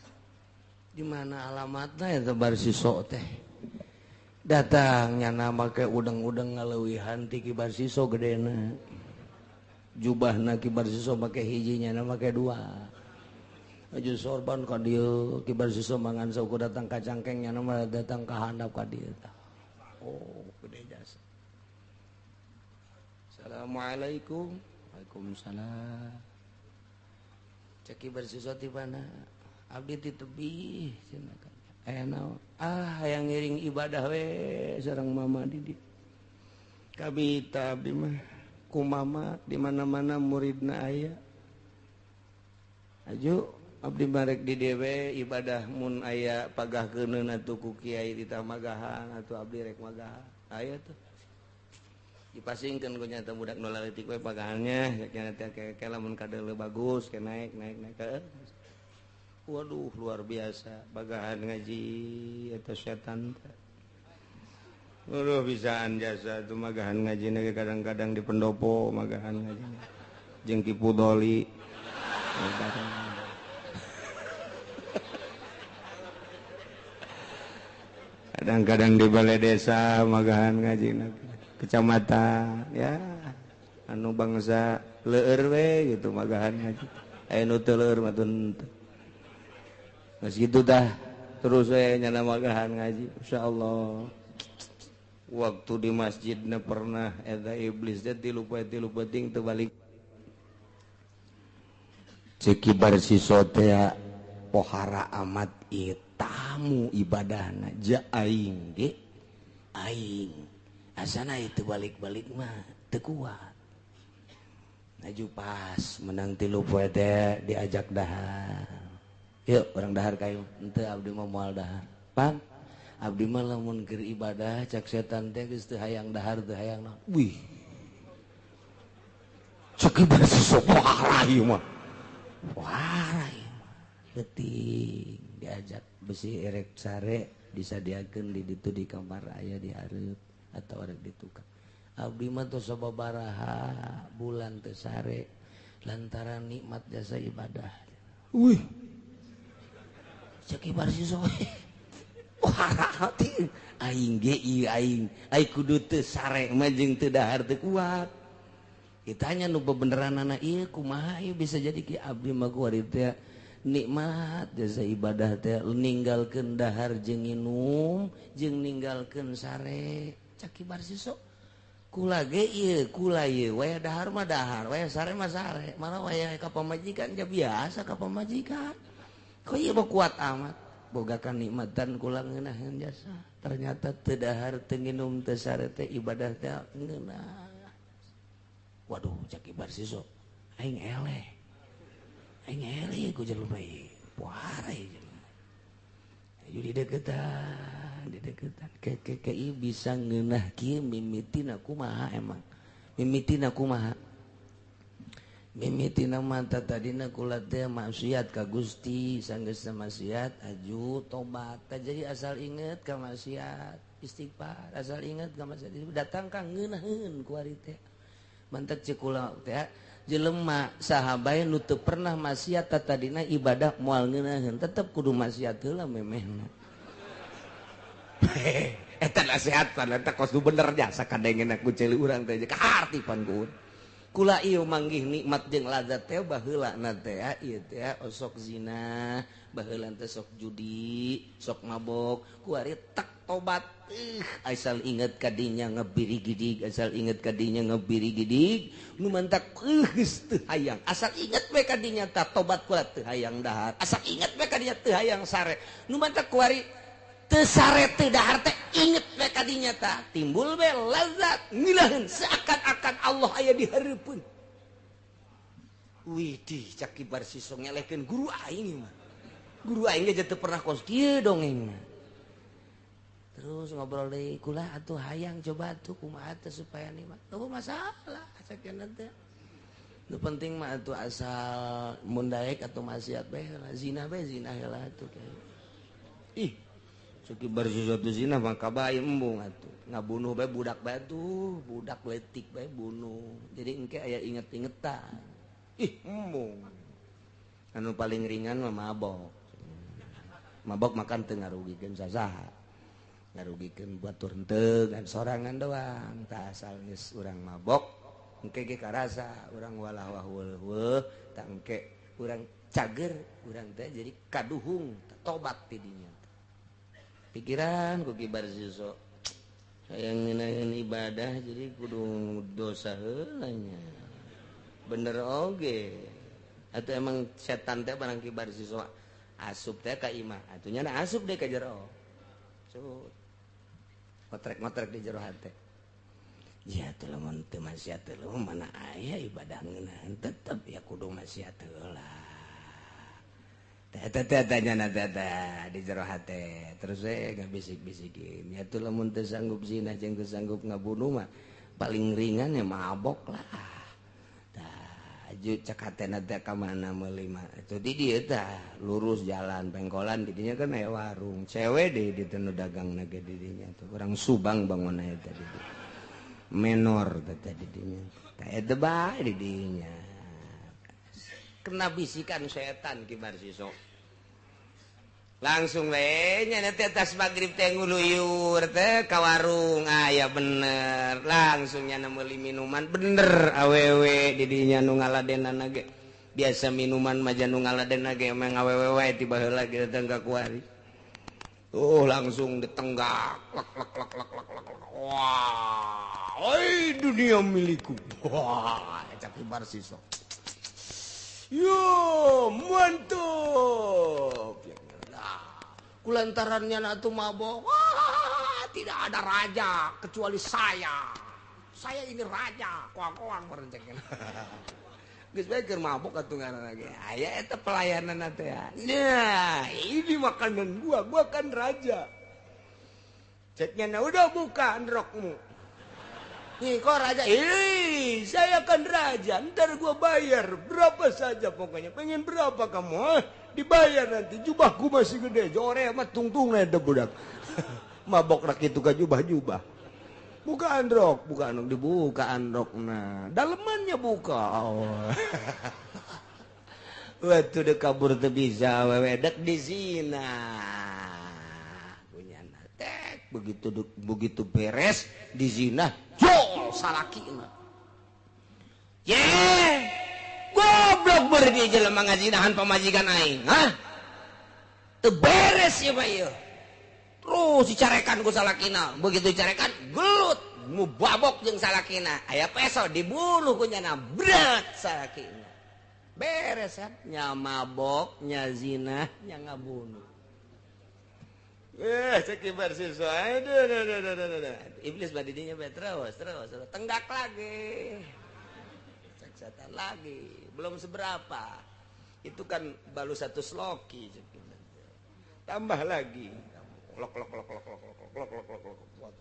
di mana alamatna eta Barsiso teh datang nyana make udeng-udeng ngaleuwihan ti Ki Barsiso gedena jubahna Ki Barsiso make hiji nyana make dua aju sorban ka dieu Ki Barsiso mangan saukur datang ka cangkeng nyana mah datang ka handap ka dieu tah. Oh gede jasa. Assalamualaikum. Waalaikumsalam. Ceki Barsiso ti mana? Abdi ti tebih cenah kan. Aya naon? Ah hayang ngiring ibadah we sareng mama di dieu. Kabita abdi mah ku mama di mana-mana muridna aya. Aju abdi marek di dewe ibadah mun aya pagah keuneun atuh ku kiai ditamagahan atuh abdi rek magahan. Aya tuh. Dipasingkeun ku nyata budak nu leutik we pagahannya nya teh ke lamun kadeuleu bagus ke naik naik naik ke. Waduh luar biasa bagahan ngaji eta setan teh. Waduh bisaan jasa tuh magahan ngaji ge kadang-kadang di pendopo magahan ngaji. Jeung Ki Pudoli. Kadang-kadang di balai desa magahan ngaji kecamatan ya anu bangsa leueur we gitu magahan ngaji aya nu teu leueur mah teu geus kitu tah terus we nyana magahan ngaji insyaallah waktu di masjidna pernah eta iblis teh 3 poe 3 peuting teu balik Ceuk Ki Barsiso teh pohara amat ieu tamu ibadahna ja aing ge aing asana itu balik-balik mah teu kuat. Laju pas menang 3 poe teh diajak dahar. Yuk urang dahar kayu henteu abdi mah moal dahar. Pan abdi mah lamun keur ibadah cak setan teh geus teu hayang dahar teu hayang naon. Wih. Cek Ki Barsiso pohara ieu mah. Pohara ieu mah. Leutik diajak besi erek sare disadiakeun di ditu di kamar aya di hareup atau arek ditukar. Abdi mah tos sababaraha bulan teu sare lantaran nikmat jasa ibadah. Wih. Cek Ki Barsiso. Wah, aing ge ieu aing. Ai kudu teu sare mah jeung teu dahar teu kuat. Ditanya nu bebeneranana ieu kumaha ieu bisa jadi ki abdi mah kuari teh nikmat jasa ibadah teh ninggalkeun dahar jeung nginum jeung ninggalkeun sare. Cek Ki Barsiso kula ge ieu kula ieu waya dahar mah dahar waya sare mah sare malah waya ka pamajikan ja biasa ka pamajikan kok ieu mah kuat amat boga kanikmatan kula ngeunaheun jasa ternyata teu dahar teu nginum teu sare teh ibadah teh ngeunah. Waduh cek Ki Barsiso aing eleh aing eleh ku jelema ieu puara ieu jelema. Ayo dideketan dideketan ke bisa ngeunah kieu mimitina kumaha emang mimitina kumaha. Mimitina mata tadina kula teh maksiat ka Gusti, sanggeus maksiat aju tobat. Jadi asal inget ka maksiat istighfar, asal inget ka maksiat datang ka ngeunaheun kuari teh. Mantak ceuk kula teh jelema saha bae nu teu pernah maksiat tadina ibadah moal ngeunaheun, tetep kudu maksiat heula memehna. Eta nasehatan eta kos nu bener jasa kadengena ku ceuli urang teh kaharti pan ku. Kula ieu manggih nikmat jeung lazat teh baheula na teh ieu teh osok zina, baheula teh sok judi, sok mabok, kuari tak tobat. Asal inget kadinya ngebirigidig, asal inget kadinya ngebirigidig, nu mantak geus teu hayang. Asal inget we kadinya tah tobat kula teu hayang dahar. Asal inget we kadinya teu hayang sare. Nu mantak kuari teu sare teu dahar teh inget we kadinya tah timbul we lazat ngilaheun seakan-akan Allah aya di hareupeun. Widih cak kibar siso ngelehkeun guru aing mah. Guru aing ge teu pernah kos kieu dongeng mah. Terus ngobrol deui kula atuh hayang coba atuh kumaha teh supaya nikmat. Eueuh masalah sakeuna teh. Nu penting mah atuh asal mun daek atuh maksiat bae heula, zina bae zina heula atuh. Ih Suki bersesuatu zina maka bae embung atuh. Ngabunuh bae budak bae tuh, budak leutik bae bunuh. Jadi engke aya inget-ingetan. Ih, embung. Anu paling ringan mah mabok. Mabok makan teu ngarugikeun sasaha. Ngarugikeun batur henteu ngan sorangan doang. Tah asal geus urang mabok, engke ge karasa urang walah wah weuh tah engke urang cager, urang teh jadi kaduhung tobat ti dinya. Pikiran ku kibar siso hayang ngeunaheun ibadah jadi kudu dosa heula nya. Bener oge. Atuh emang setan teh barang kibar siso asup teh ka imah. Atuh nya asup deh ka jero. Cut. Ngotrek-ngotrek di jero hate. Ya atuh lamun teu maksiat heula mana aya ibadah ngeunaheun tetep ya kudu maksiat heula. Tanya di jero hate terus saya nggak bisik-bisikin ya tuh lamun teu sanggup zina jeung teu sanggup ngabunuh mah paling ringan ya mabok lah. Tah cek hatena teh ka mana meuli mah itu di dieu tah lurus jalan pengkolan di dinya kan aya warung cewek deui di teu nu dagangna ge di dinya tuh urang Subang bangunna eta di dieu menor teh di dinya tah eta bae di dinya kena bisikan setan kibar siso langsung we nya teh tas magrib teh nguluyur teh ka warung aya bener langsung nya meuli minuman bener awewe di dinya nu ngaladenana ge biasa minuman mah nu ngaladenna ge emang awewe wae ti baheula ge datang ka kuari oh langsung ditenggak lek lek lek lek lek lek wah oi dunia milikku wah cak kibar siso. Yo mantap. Kulantarannya atuh mabok. Wah, tidak ada raja kecuali saya. Saya ini raja. Koang-koang merencengkeun. Geus bae keur mabok atuh ngaranna ge. Aya eta pelayanan teh. Nah, ini makanan gua kan raja. Ceknya nah, udah buka androkmu. Nih kok raja, ih saya kan raja, ntar gua bayar berapa saja pokoknya, pengen berapa kamu, ah? Dibayar nanti, jubahku masih gede, jore mah tungtung ada budak, mabok rak itu kan jubah-jubah, buka androk, dibuka androk, nah dalemannya buka, oh. Waktu udah kabur tuh bisa, wewe dek di zina, punya natek, begitu beres di zina. Jol salakina. Ye, goblok berdiri jelema ngazinahan pamajikan aing, hah? Teu beres ieu mah ieu. Terus dicarekan ku salakina, begitu dicarekan gelut, mubabok jeung salakina. Aya peso dibunuh ku nyana, bret salakina. Beres kan? Nya mabok, nya zina, nya ngabunuh. Cek siswa. Aduh, aduh, aduh, aduh, aduh. Iblis badidinya terus, terus, terus. Tenggak lagi. Cek setan lagi. Belum seberapa. Itu kan baru satu sloki. Tambah lagi. Lok, lok, lok, lok, lok, lok, lok, lok, lok, lok.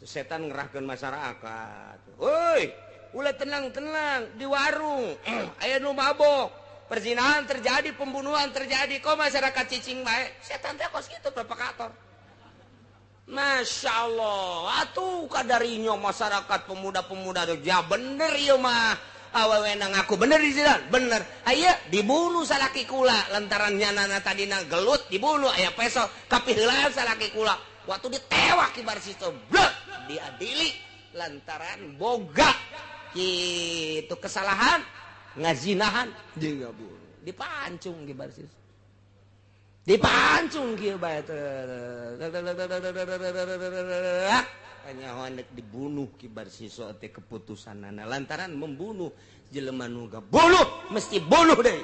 Setan ngerahkan masyarakat. Woi, Ulah tenang-tenang di warung aya nu mabok, perzinahan terjadi, pembunuhan terjadi, kok masyarakat cicing bae. Setan teh kos kitu provokator. Masya Allah, atuh kadarinya masyarakat pemuda-pemuda tuh ya bener ieu mah. Awewe ngaku bener di sini, bener. Aya dibunuh salaki kula lantaran nyanana tadina gelut dibunuh aya peso kapiheulaan salaki kula. Waktu ditewak ki Barsiso, blek diadili lantaran boga gitu kesalahan ngazinahan jeung ngabunuh dipancung ki Barsiso. Dipancung kieu bae kanyahoan dek dibunuh ki Barsiso teh keputusanana lantaran membunuh jelema nu ngabunuh mesti bunuh deui.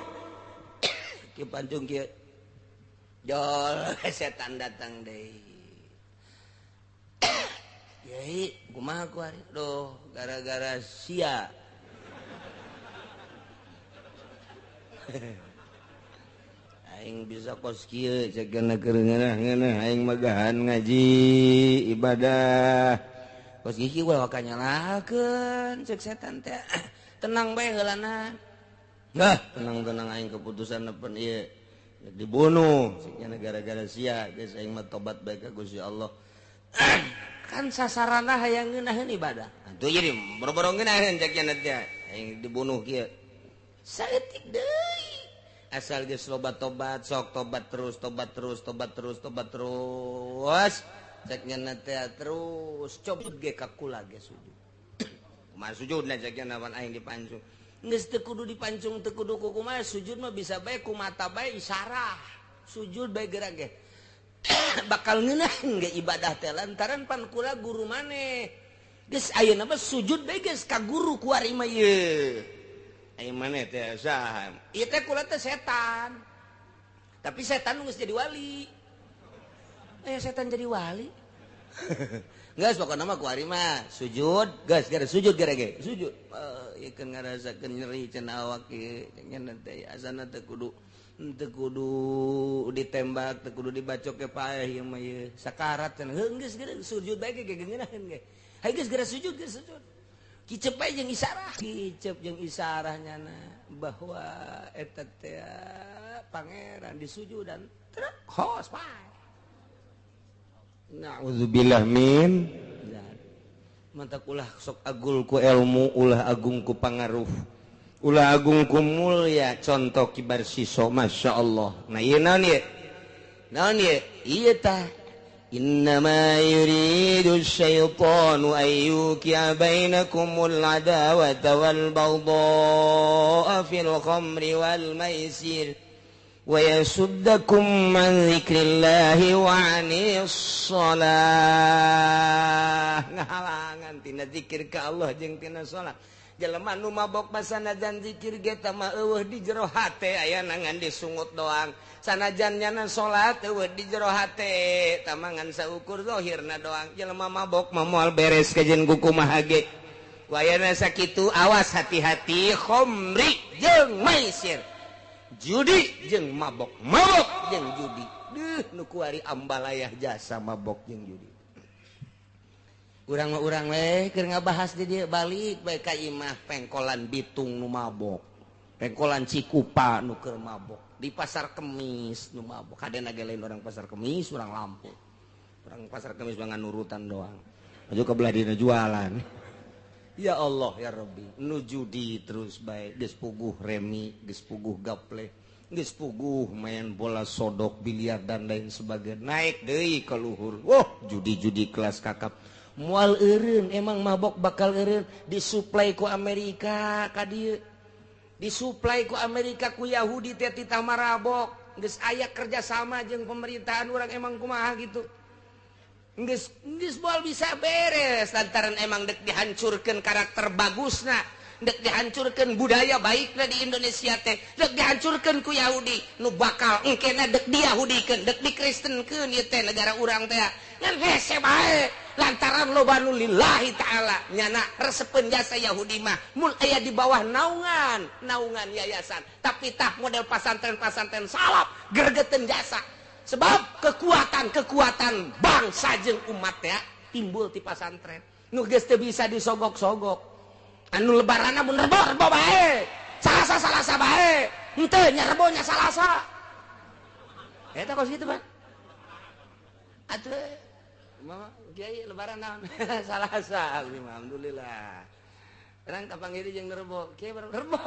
Ki pancung kieu jol setan datang deui. Yai kumaha ku ari duh gara-gara sia. Aing bisa kos kieu cegana keur ngeunah-ngeunah aing magahan ngaji ibadah. Kos kieu ulah waka nyalakeun cek setan teh. Tenang bae heulana. Nah, tenang-tenang aing keputusan nepen ieu dibunuh cegana gara-gara sia geus aing mah tobat bae ka Gusti Allah. Kan sasarana hayang ngeunaheun ibadah. Atuh jadi boro-boro ngeunaheun cek nya teh aing dibunuh kieu. Saeutik deui. Asal geus loba tobat, sok tobat terus, tobat terus, tobat terus, tobat terus. Cek nya teh terus cobot ge ka kula ge sujud. Kumaha sujudna cek nya nawan aing dipancung. Geus teu kudu dipancung, teu kudu kumaha sujud mah bisa bae ku mata bae isarah. Sujud bae gerak ge. Bakal ngeunaheun ge ibadah teh lantaran pan kula guru maneh. Geus ayeuna mah sujud bae geus ka guru kuari mah ieu. Ayeuna maneh teh saha? Ieu teh kula teh setan. Tapi setan geus jadi wali. Setan jadi wali. Geus pokona mah kuari mah sujud, geus gara sujud gara ge. Sujud. Ieu keun ngarasakeun nyeri cenah awak ieu cenah teh asana teh kudu teu kudu ditembak, teu kudu dibacok ke paeh ieu mah ieu. Sakarat cenah. Heuh geus geura sujud bae ge ngeunaheun ge. Hayu geus geura sujud, geus sujud. Kicep bae jeung isarah. Kicep jeung isarah nyana bahwa eta teh pangeran disujudan trek hos paeh. Na'udzubillah min mantak ulah sok agul ku ilmu, ulah agung ku pangaruh, ulah agung ku mulya. Contoh Kibar Siso, Masya Allah. Nah iya naon ieu? Naon ieu? Ieu tah innama yuridu syaitanu an yuqi'a bainakumul adawata wal baghdha'a fil khamri wal maisir wa yasuddakum an dzikrillahi wa 'anis shalah. Ngahalangan tina zikir ka Allah jeung tina salat. Jelema nu mabok sanajan zikir ge teh mah eueuh di jero hate aya ngan disungut doang. Sanajan nyana salat eueuh di jero hate tamangan saukur zahirna doang. Jelema mabok mah moal beres kajen kumaha ge. Wayana sakitu awas hati-hati khamri jeung maisir. Judi jeung mabok, mabok jeung judi. Duh nu kuari ambalayah jasa mabok jeung judi. Urang mah urang we keur ngabahas di dieu balik bae ka imah pengkolan Bitung nu mabok, pengkolan Cikupa nu keur mabok, di Pasar Kemis nu mabok. Kadena ge lain orang Pasar Kemis, orang Lampung. Orang Pasar Kemis mah nurutan doang. Maju ke belah dina jualan. Ya Allah ya Rabbi, nu judi terus bae geus puguh remi, geus puguh gaple, geus puguh main bola sodok, biliar dan lain sebagainya. Naik deui ka luhur. Wah, judi-judi kelas kakap. Mual eureun, emang mabok bakal eureun disuplai ku Amerika ka dieu. Disuplai ku Amerika ku Yahudi teh titah marabok. Geus aya kerjasama jeung pemerintahan urang emang kumaha gitu. Geus geus moal bisa beres lantaran emang dek dihancurkeun karakter bagusna, dek dihancurkeun budaya baikna di Indonesia teh, dek dihancurkeun ku Yahudi nu bakal engkena dek diyahudikeun, dek dikristenkeun ieu teh negara urang teh. Ngan hese bae lantaran loba nu lillahi ta'ala nyana resepeun jasa Yahudi mah mun aya di bawah naungan, naungan yayasan. Tapi tah model pasantren-pasantren salaf gregeteun jasa. Sebab kekuatan-kekuatan bangsa jeung umat ya timbul ti pasantren. Nu geus teu bisa disogok-sogok. Anu lebaranna mun rebo rebo bae. Salasa salasa bae. Henteu nya rebo nya salasa. Eta kos kitu, Pak. Atuh mama kiai lebaran naon? Salasa. Alhamdulillah. Terang kapanggih jeung rebo. Kiai rebo.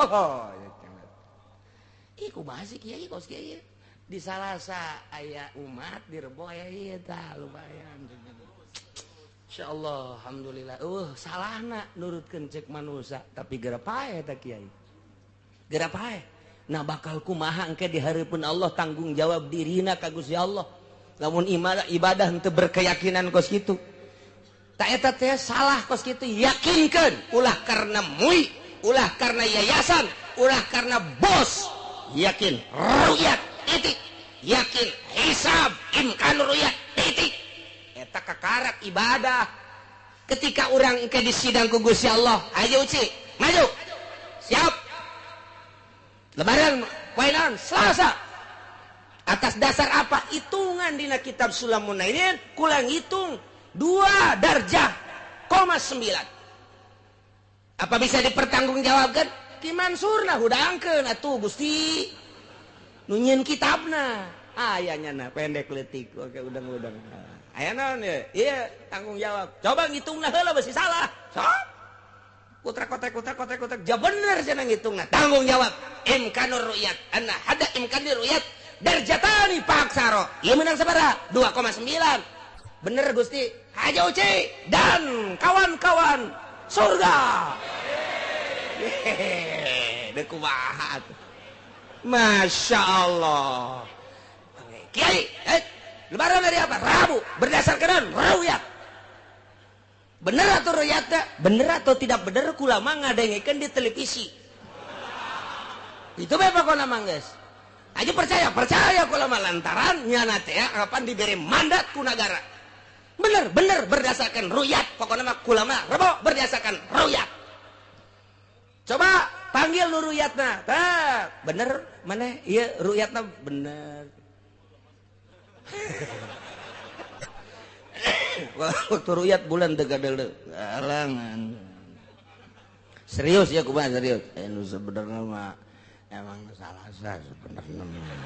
Ih kumaha sih kiai kos kiai? Di Salasa aya umat, di Rebo aya ieu tah lumayan. Insyaallah alhamdulillah. Salahna nurutkeun cek manusia tapi geura paeh ta kiai. Geura paeh. Nah bakal kumaha engke di hareupeun Allah tanggung jawab dirina ka Gusti Allah. Lamun ibadah henteu berkeyakinan kos kitu. Ta eta teh salah kos kitu, yakinkeun ulah karena MUI, ulah karena yayasan, ulah karena bos. Yakin ru'yat titik, yakin hisab imkan ru'yat titik. Eta kakarak ibadah. Ketika urang engke disidang ku Gusti Allah, ayo Uci, maju. Siap. Lebaran poe naon? Selasa. Atas dasar apa? Hitungan dina kitab Sulamun Nainin, kurang hitung 2 darjah koma 9. Apa bisa dipertanggungjawabkan? Ki Mansurna hudangkeun atuh Gusti. Nu nyieun kitabna. Aya nyana pendek leutik oke udang-udang. Aya naon ye? Ieu tanggung jawab. Coba ngitungna heula beusi salah. Sok. Kutrek kotrek kutrek kotrek kotrek. Ja bener cenah ngitungna. Tanggung jawab. Imkanur ru'yat. Anna hada imkanur ru'yat darjatani paksaro. Ieu menang sabaraha? 2,9. Bener Gusti. Haja Uci dan kawan-kawan surga. Hehehe, deuk kumaha atuh. Masya Allah. Kiai, lebaran hari apa? Rabu. Berdasarkan ru'yat. Bener atau ru'yatnya? Bener atau tidak bener kulama ngadengekeun di televisi. Itu bae pokona mah geus. Aja percaya, percaya kulama lantaran nyana teh kapan diberi mandat ku nagara. Bener, bener berdasarkan ru'yat. Pokona mah kulama rebo berdasarkan ru'yat. Coba panggil nu ru'yatna. Tah, bener maneh ieu ru'yatna bener. Waktu ru'yat bulan teu gadeuleu. Alangan. Serius ya kumaha serius? Nu sebenarnya mah emang salah sebenarnya mah.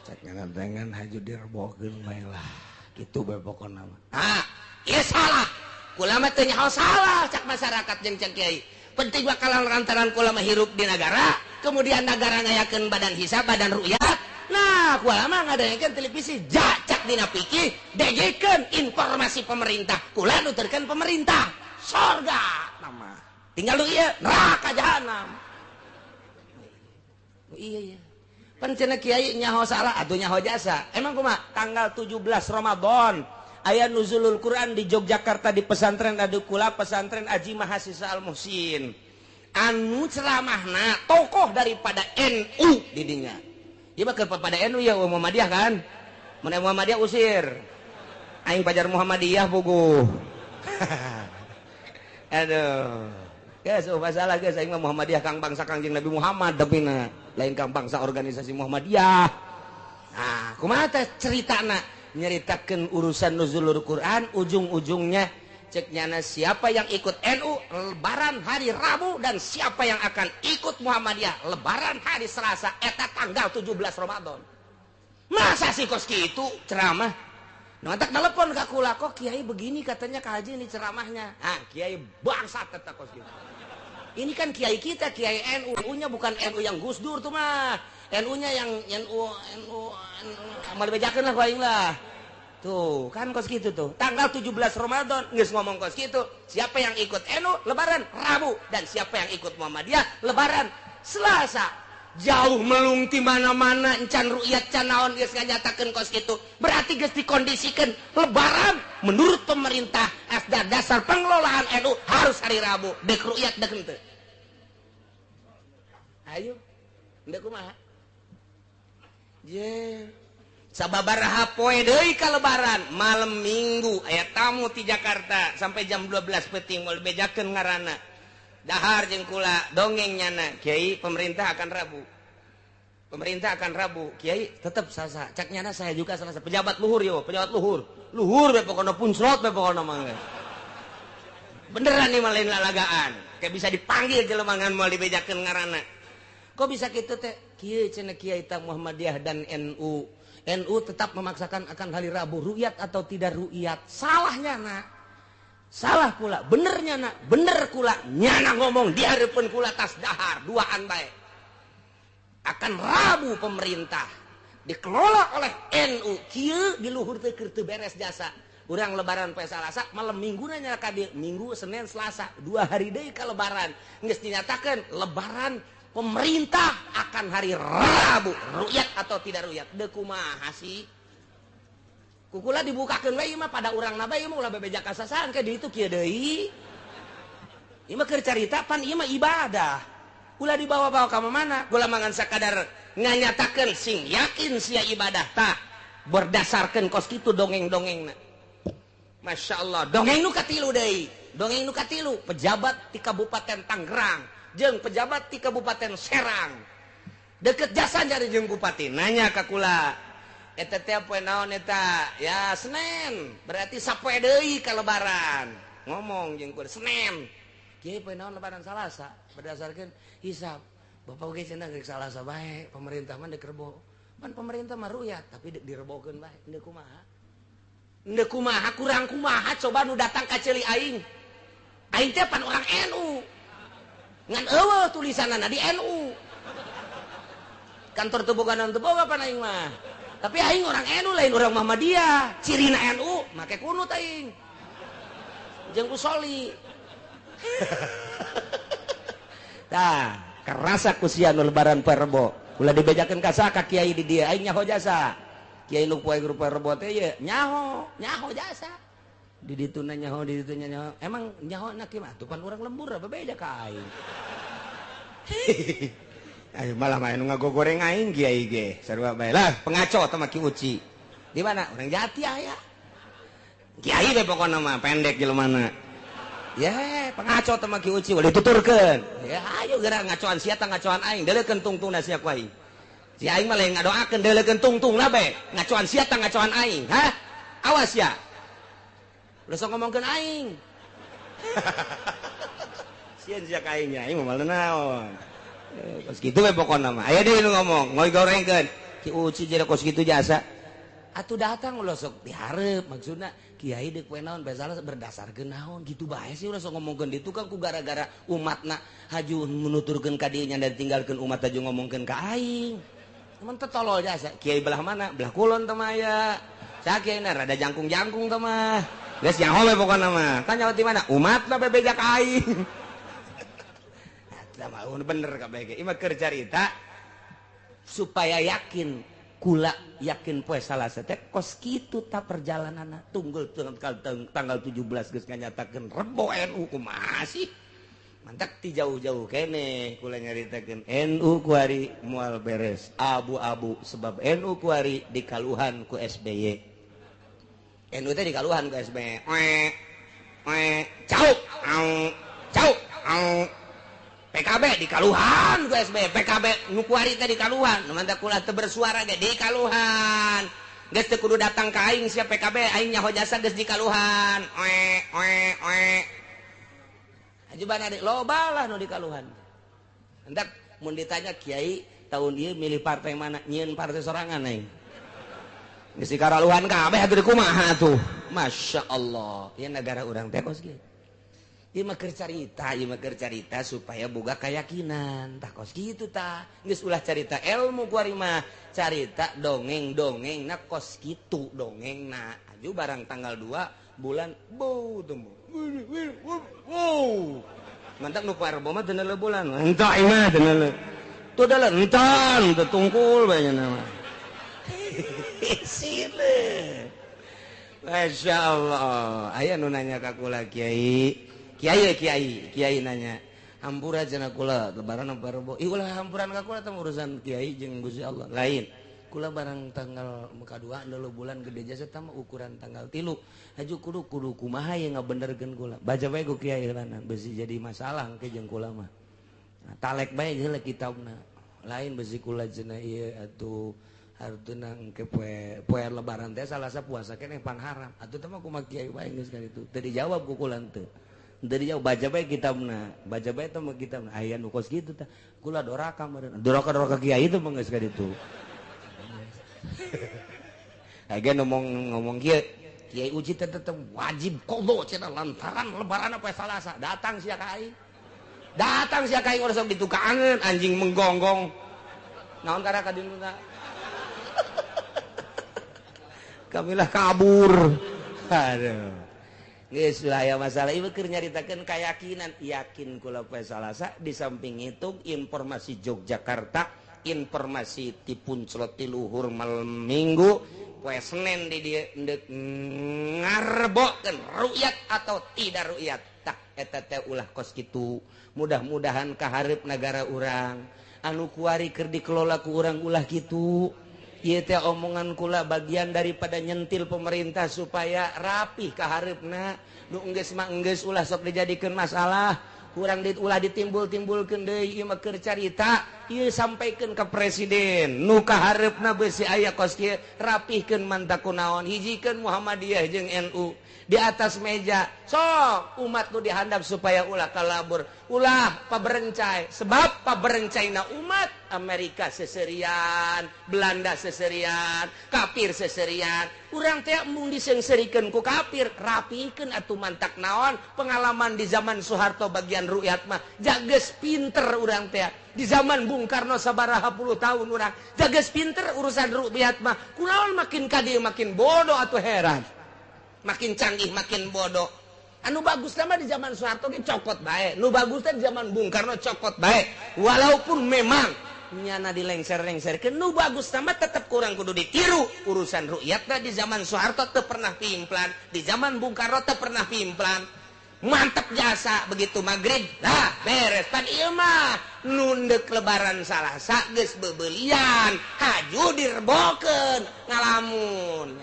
Cek ngan haju direbokeun bae lah. Kitu bae pokona mah. Ah, ieu salah. Kulama teu nyaho salah cak masyarakat jeung cak kiai. Penting bakalan lantaran kulama hirup di negara, kemudian negara ngayakeun badan hisab, badan ru'yat. Nah, kulama ngadayakeun televisi jacak dina pikir, dengekeun informasi pemerintah. Kula nuturkeun pemerintah. Sorga nama. Tinggal lu ieu neraka jahanam. Iya iya. Pan cenah kiai nyaho salah atuh nyaho jasa. Emang kumaha? Tanggal 17 Ramadan aya nuzulul Quran di Yogyakarta di pesantren Adukula, pesantren Aji Mahasiswa Al Muhsin. Anu ceramahna tokoh daripada NU di dinya. Ieu mah keur pada NU ya Muhammadiyah kan? Mun Muhammadiyah usir. Aing pajar Muhammadiyah puguh. Aduh. Geus oh masalah geus aing mah Muhammadiyah kang bangsa Kangjeng Nabi Muhammad depina. Lain kang bangsa organisasi Muhammadiyah. Nah, kumaha teh ceritana? Nyeritakan urusan nuzulul Quran ujung-ujungnya cek nyana siapa yang ikut NU lebaran hari Rabu dan siapa yang akan ikut Muhammadiyah lebaran hari Selasa eta tanggal 17 Ramadan. Masa sih kos kitu ceramah? Nu antak telepon ka kula, kok kiai begini katanya ka haji ini ceramahnya. Ah, kiai bangsat eta kos kitu. Ini kan kiai kita, kiai NU, NU-nya bukan NU yang Gus Dur tuh mah. NU-nya yang NU NU amal dibejakeun lah ku aing lah. Tuh, kan kos kitu tuh. Tanggal 17 Ramadan geus ngomong kos kitu. Siapa yang ikut NU lebaran Rabu dan siapa yang ikut Muhammadiyah lebaran Selasa. Jauh melung ti mana-mana encan ru'yat can naon geus nganyatakeun kos kitu. Berarti geus dikondisikeun lebaran menurut pemerintah asda dasar pengelolaan NU harus hari Rabu. Dek ru'yat dek henteu. Ayo, henteu kumaha? Ye. Sababaraha poe deui ka lebaran, malam Minggu aya tamu ti Jakarta sampai jam 12 peuting moal bejakeun ngaranna. Dahar jeung kula dongeng nyana, kiai pemerintah akan Rabu. Pemerintah akan Rabu, kiai tetep Selasa. Cak nyana saya juga Selasa. Pejabat luhur yo, pejabat luhur. Luhur we pokona puncrot we pokona mah. Beneran nih mah lain lalagaan. Kayak bisa dipanggil jelema ngan moal dibejakeun ngaranna. Kok bisa kitu teh? Kieu cenah Kiai ta Muhammadiyah dan NU. NU tetap memaksakan akan hari Rabu, ru'yat atau tidak ru'yat. Salahnya nak. Salah kula, benernya nak, bener kula. Nyana ngomong di hareupeun kula tas dahar, duaan bae. Akan Rabu pemerintah dikelola oleh NU. Kieu di luhur teh keur teu beres jasa. Urang lebaran poe Salasa, malam Minggu nanya ka dieu, Minggu, Senin, Selasa, 2 hari deui ka lebaran. Geus dinyatakeun lebaran pemerintah akan hari Rabu, ru'yat atau tidak ru'yat. Deuk kumaha sih? Kukula dibukakeun we ieu mah pada urang na bae ieu mah ulah bebeja kasasahan ke ditu kieu deui. Ieu mah keur carita pan ieu mah ibadah. Ulah dibawa-bawa ka mana? Gula mangan sakadar nganyatakeun sing yakin sia ibadah tah berdasarkeun kos kitu dongeng-dongengna. Masya Allah, dongeng nu katilu deui. Dongeng nu katilu, pejabat di Kabupaten Tangerang jeung pejabat di Kabupaten Serang. Deket jasa nyari jeung bupati, nanya ka kula. Eta teh poe naon eta? Ya Senin, berarti sapoe deui ka lebaran. Ngomong jeung kula Senin. Kieu poe naon lebaran Salasa, berdasarkeun hisab. Bapak oge cenah geus Salasa bae, pemerintah mah deuk rebo. Pan pemerintah mah ru'yat, tapi direbokeun bae, deuk kumaha? Ndek kumaha kurang kumaha coba nu datang ka ceuli aing. Aing teh pan orang NU. Ngan eueuh tulisanana di NU. Kantor teu boga naon teu boga pan aing mah. Tapi aing orang NU lain orang Muhammadiyah. Cirina NU make kunut aing. Jeung usoli. Tah, kerasa ku sia nu lebaran poe Rebo. Ulah dibejakeun ka saha ka kiai di dieu aing nyaho jasa. Kiai nu poe grup Rebo teh ye nyaho, nyaho jasa. Di ditu na nyaho, di ditu nyaho. Emang nyaho na kieu mah atuh pan urang lembur bebeja ka aing. Ayo malah main ngagogoreng aing kiai ge. Sarua bae lah pengaco teh mah Ki Uci. Di mana? Urang Jati aya. Kiai we pokona mah pendek jelemana. Ya, pengaco teh mah Ki Uci ulah dituturkeun. Ya ayo geura ngacoan sia tah ngacoan aing, deuleukeun tungtungna sia ku aing. Si aing mah lain ngadoakeun deuleukeun tungtungna bae, ngacoan sia tah ngacoan aing, hah? Awas ya. Ulah sok ngomongkeun aing. Sieun sia ka aing nya, aing mah naon. Kos kitu we pokona mah. Aya deui nu ngomong, ngorengkeun. Ki Uci jadi kos kitu jasa. Atuh datang ulah sok dihareup maksudna kiai deuk poe naon bae salah berdasarkeun naon gitu bae sih ulah sok ngomongkeun ditu kan ku gara-gara umatna haju nuturkeun ka dieu nya ditinggalkeun umat haju ngomongkeun ka aing. Mun teh tolol jasa. Kiai belah mana? Belah kulon teh mah aya. Saha kiaina rada jangkung-jangkung teh mah. Geus nyaho we pokona mah. Tanya di mana? Umatna bebeja ka aing. Eta mah bener kabeh ge. Ieu mah keur carita supaya yakin kula yakin poe Salasa teh kos kitu ta perjalananna tunggul tanggal 17 geus nganyatakeun Rebo NU kumaha sih? Mantak ti jauh-jauh kene kula nyaritakeun NU kuari moal beres abu-abu sebab NU kuari dikaluhan ku SBY. NU teh dikaluhan ku SBY. Oe oe cau au cau au. PKB dikaluhan ku SBY, PKB nu kuari teh dikaluhan, nu mantak kula teu bersuara ge dikaluhan. Geus teu kudu datang ka aing sia PKB, aing nyaho jasa geus dikaluhan. Oe oe oe. Ajuban adik loba lah nu dikaluhan. Hendak mun ditanya kiai tahun ieu milih partai mana, nyieun partai sorangan aing. Geus dikaraluhan kabeh atuh kumaha atuh. Masya Allah, ieu negara urang teh kos kieu. Ieu mah keur carita, ieu mah keur carita supaya boga keyakinan. Tah kos kitu tah. Geus ulah carita ilmu kuari mah, carita dongeng-dongengna kos kitu dongengna. Aju barang tanggal 2 bulan bau temu. Wow. Mantak nu poe Rebo mah teu neuleuh bulan. Entah ieu mah teu neuleuh. Tuh dalah entan teu tungkul bae nya mah. Sile. Masya Allah. Aya nu nanya ka kula kiai. Kiai kiai, kiai nanya. Hampura cenah kula lebaran apa Rebo? Ih ulah hampuran ka kula teh urusan kiai jeung Gusti Allah. Lain. Kula barang tanggal muka 2 neuleuh bulan gede jasa tah ukuran tanggal 3. Haju kudu kudu kumaha ye ngabenerkeun kula. Baca bae ku kiai heulana besi jadi masalah engke jeung kula mah. Nah, talek bae heula kitabna. Lain besi kula cenah ieu atuh hartuna engke poe poe lebaran teh Salasa puasa keneh pan haram. Atuh teh mah kumaha kiai bae geus kali itu. Teu dijawab ku kula teu. Dari jauh baca bae kitabna, baca bae teh mah kitabna aya nu kos kitu tah. Kula doraka meureun. Doraka-doraka kiai itu mah geus ka ditu. Aya ngomong kieu, Kiai Uji teh tetep wajib qadha cenah lantaran lebaran apa Salasa. Datang sia ka aing. Datang sia ka aing ulah sok ditukangeun anjing menggonggong. Naon karena ka dieu Kamilah kabur. Aduh. Geus lah ya masalah ieu keur nyaritakeun keyakinan, yakin kula poe Salasa. Di samping itu informasi Yogyakarta, informasi ti Punclot ti luhur malam Minggu poe Senin di dieu endek ngarebokeun rukyat atau tidak rukyat. Tah eta teh ulah kos kitu. Mudah-mudahan kaharep nagara urang anu kuari keur dikelola ku urang ulah kitu. Ieu teh omongan kula bagian daripada nyentil pemerintah supaya rapih kahareupna. Nu enggeus mah enggeus ulah sok dijadikeun masalah, kurang ulah ditimbul-timbulkeun deui. Ieu mah keur carita, ieu sampaikeun ka presiden. Nu kahareupna beusi aya kos kieu, rapihkeun mantak kunaon, hijikeun Muhammadiyah jeung NU di atas meja. Sok umat nu dihandap supaya ulah kalabur, ulah paberencai. Sebab paberencaina umat Amerika seserian, Belanda seserian, kafir seserian. Urang teh mung diseungseurikeun ku kafir, rapikeun atuh mantak naon. Pengalaman di zaman Soeharto bagian rukyat mah jages pinter urang teh. Di zaman Bung Karno sabaraha puluh tahun urang jages pinter urusan rukyat mah. Kunaon makin ka dieu makin bodoh atuh heran. Makin canggih makin bodoh. Anu bagus mah di zaman Soeharto ge cokot bae. Nu bagus teh di zaman Bung Karno cokot bae. Walaupun memang nyana dilengser-lengserkeun, nu bagus mah tetep kurang kudu ditiru. Urusan rukyatna di zaman Soeharto teu pernah pimplan, di zaman Bung Karno teu pernah pimplan. Mantep jasa begitu maghrib, dah beres. Pan ieu mah nundek lebaran Salasa geus beubeulian, haju direbokeun ngalamun.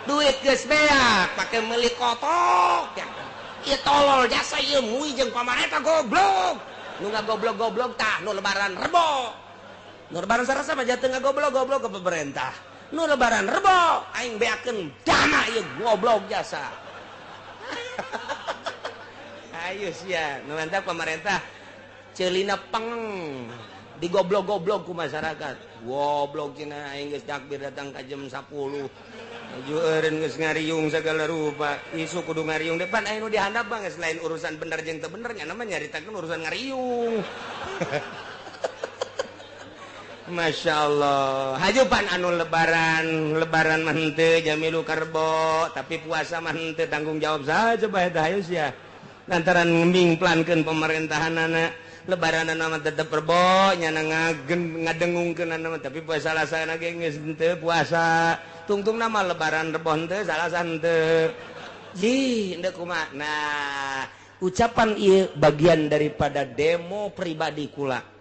Duit geus beak pake meuli kotok. Ieu tolol jasa ieu mui jeung pamarentah goblok. Nu ngagoblok-goblok tah nu lebaran rebo. Nu lebaran Salasa mah jatuh ngagoblok-goblok ke pemerintah. Nu lebaran rebo aing beakeun dana ieu goblok jasa. Ayo sia, nu mantap pemerintah ceulina peng digoblok-goblok ku masyarakat. Goblok cenah aing geus takbir datang ka jam 10. Aju eureun geus ngariung segala rupa. Isu kudu ngariung depan aya nu dihandap bang selain urusan bener jeung teu bener nya mah nyaritakeun urusan ngariung. Masya Allah. Hajupan anu lebaran, lebaran mah henteu jamilu karbo, tapi puasa mah henteu tanggung jawab saja bae teh hayu sia. Lantaran ngembingplankeun pemerintahanana, lebaranana mah tetep rebo, nyana ngadengungkeunana mah tapi puasa Salasa ge geus henteu puasa. Tungtungna mah lebaran rebo henteu, Salasa henteu. Jih, henteu kumaha. Nah, ucapan ieu bagian daripada demo pribadi kula.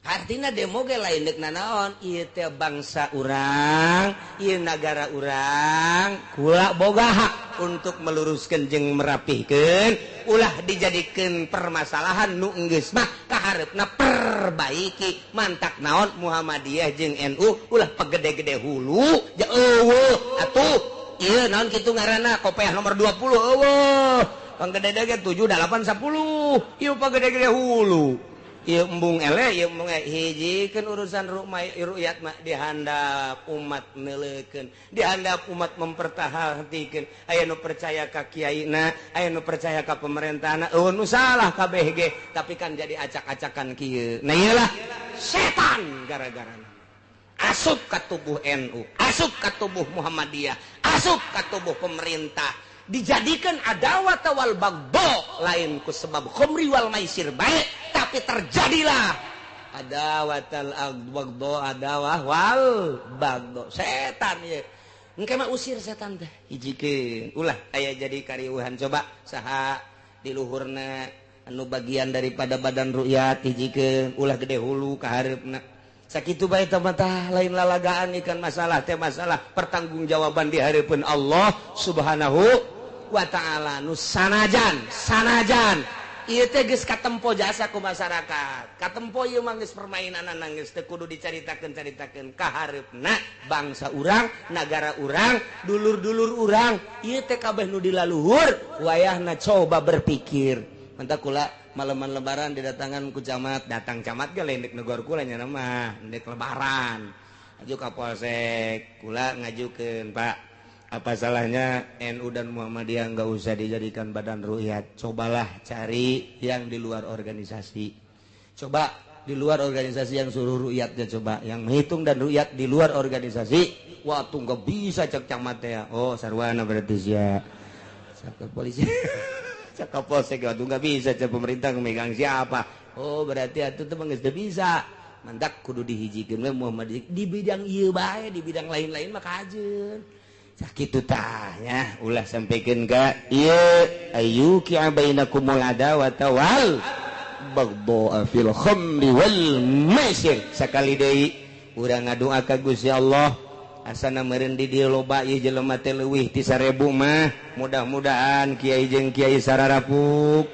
Artinya demo ge lain deuk nanaon, ieu teh bangsa urang, ieu nagara urang, kula boga hak untuk meluruskeun jeung merapihkeun, ulah dijadikeun permasalahan nu enggeus mah kahareupna perbaiki. Mantak naon Muhammadiyah jeung NU ulah pagede-gede hulu, ja eueuh atuh ieu naon kitu ngaranna kopeah nomor 20 eueuh. Panggede-gede 7 8 10. Ieu pagede-gede hulu. Ieu embung eleh, ieu embung hijikeun urusan rukyat mah dihandap umat neuleukeun, dihandap umat mempertahankeun. Aya nu percaya ka kiaina, aya nu percaya ka pemerintahna, eueuh nu salah kabeh ge, tapi kan jadi acak-acakan kieu. Nah ieu lah setan gara-garana. Asup ka tubuh NU, asup ka tubuh Muhammadiyah, asup ka tubuh pemerintah. Dijadikan adawat wal bagdo lain ku sebab khomri wal maisir baik, tapi terjadilah adawatal bagdo, adawah wal bagdo. Setan ye engke mah usir setan teh hijikeun ulah aya jadi kariuhan. Coba saha di luhurna anu bagian daripada badan rukyat hijikeun ulah gede hulu ka hareupna. Sakitu bae teh mah lain lalagaan ikan masalah teh masalah pertanggungjawaban di hareupeun Allah Subhanahu wa ta'ala. Nu sanajan Ieu teh geus katempo jasa ku masyarakat. Katempo ieu mah geus permainan geus teu kudu dicaritakeun-caritakeun kahareupna bangsa urang, nagara urang, dulur-dulur urang. Ieu teh kabeh nu dilaluhur wayahna coba berpikir. Mantap kula malaman lebaran didatangan ku camat, datang camat ge lain dek negor kula nya mah, dek lebaran. Aju ka polsek, kula ngajukeun, Pak. Apa salahnya NU dan Muhammadiyah nggak usah dijadikan badan rukyat? Cobalah cari yang di luar organisasi. Coba di luar organisasi yang suruh rukyatnya, coba yang menghitung dan rukyat di luar organisasi. Waktu nggak bisa cek camat ya. Oh, sarwana berarti sia. Cak polisi. Cek polsek waktu nggak bisa cek pemerintah megang siapa. Oh, berarti atuh teh geus bisa. Mandak kudu dihijikeun we Muhammadiyah di bidang ieu bae, di bidang lain-lain mah kajeun. Sakitu tah nya, ulah sampaikan ka ieu ayyuqi'a bainakumul adawata wal baghdha fil khamri wal maisir. Sakali deui urang ngadua ka Gusti Allah asana meureun di dieu loba ieu jelema teh leuwih ti 1000 mah, mudah-mudahan kiai jeung kiai sararapuk,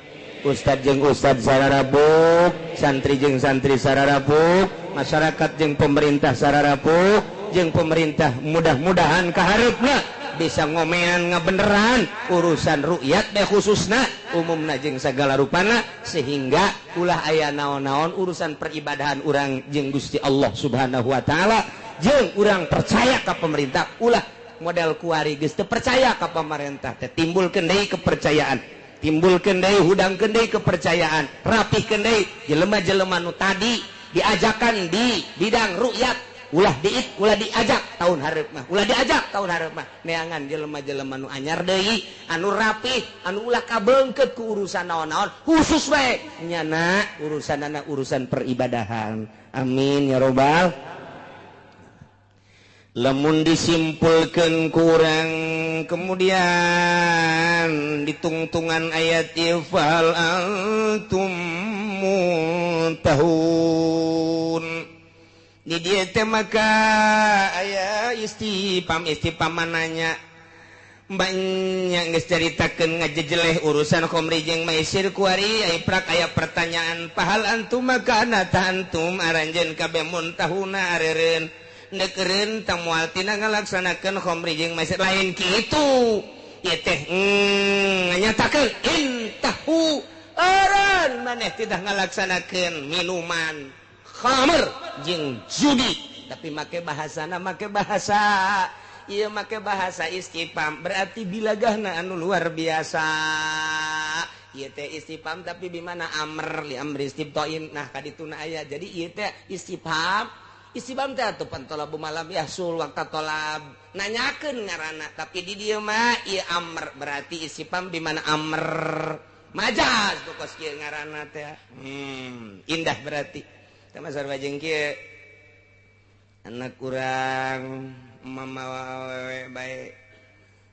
ustad jeung ustad sararapuk, santri jeung santri sararapuk, masyarakat jeung pemerintah sararapuk, jeung pemerintah mudah-mudahan kahareupna bisa ngomean ngabeneran urusan rukyat deh khususna umumna jeung sagala rupana, sehingga ulah aya naon-naon urusan peribadahan urang jeung Gusti Allah Subhanahu wa taala, jeung urang percaya ka pemerintah. Ulah model kuari geus teu percaya ka pemerintah teh, timbulkeun deui kepercayaan, timbulkeun deui, hudangkeun deui kepercayaan, rapihkeun deui jelema-jelema nu tadi diajakan di bidang rukyat. Ulah diit, ulah diajak tahun hareup mah, ulah diajak tahun hareup mah. Neangan jelema-jelema nu anyar deui, anu rapih, anu ulah kabeungkeut ku urusan naon-naon, khusus we nyana urusanana urusan peribadahan. Amin ya robbal. Lamun disimpulkeun kurang kemudian ditungtungan ayat fal antum muntahun. Di dieu teh maka aya istifham, istifham mananya banyak geus caritakeun ngajejeleh urusan khamri jeung maisir kuari aya prak aya pertanyaan pahal antum maka anata antum aranjeun kabeh muntahuna areureun neukereun tah moal tina ngalaksanakeun khamri jeung maisir lain kitu ieu teh nganyatakeun intahu eureun maneh tidak ngalaksanakeun minuman khamr jeung judi, tapi make bahasana make bahasa ieu make bahasa istifham berarti bilagahna anu luar biasa. Ieu teh istifham tapi di mana amr li amri istiftain, nah kadituna aya. Jadi ieu teh istifham, istifham teh atuh pantolabu malam yahsul waqta tolab nanyakeun ngaranna, tapi di dieu mah ieu amr berarti istifham di mana amr majaz pokos kieu ngaranna teh. Indah berarti sama sarwa jeung kieu anak kurang mamawa awewe bae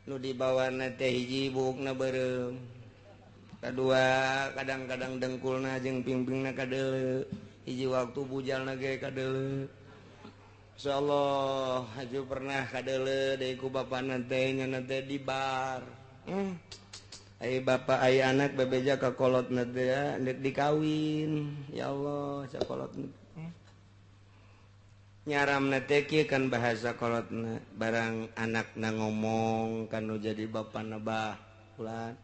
nu dibawana teh hiji buukna beureum, kadua kadang-kadang dengkulna jeung pingpingna kadeuleu, hiji waktu bujalna ge kadeuleu. Insyaallah haju pernah kadeuleu deui ku bapana teh nyana teh di bar. Ai bapak ai anak bebeja ka kolotna teh ndek dikawin. Ya Allah, sakolotna. Nyaramna teh kieu kan bahasa kolotna, barang anakna ngomong kan nu jadi bapana bah ulah.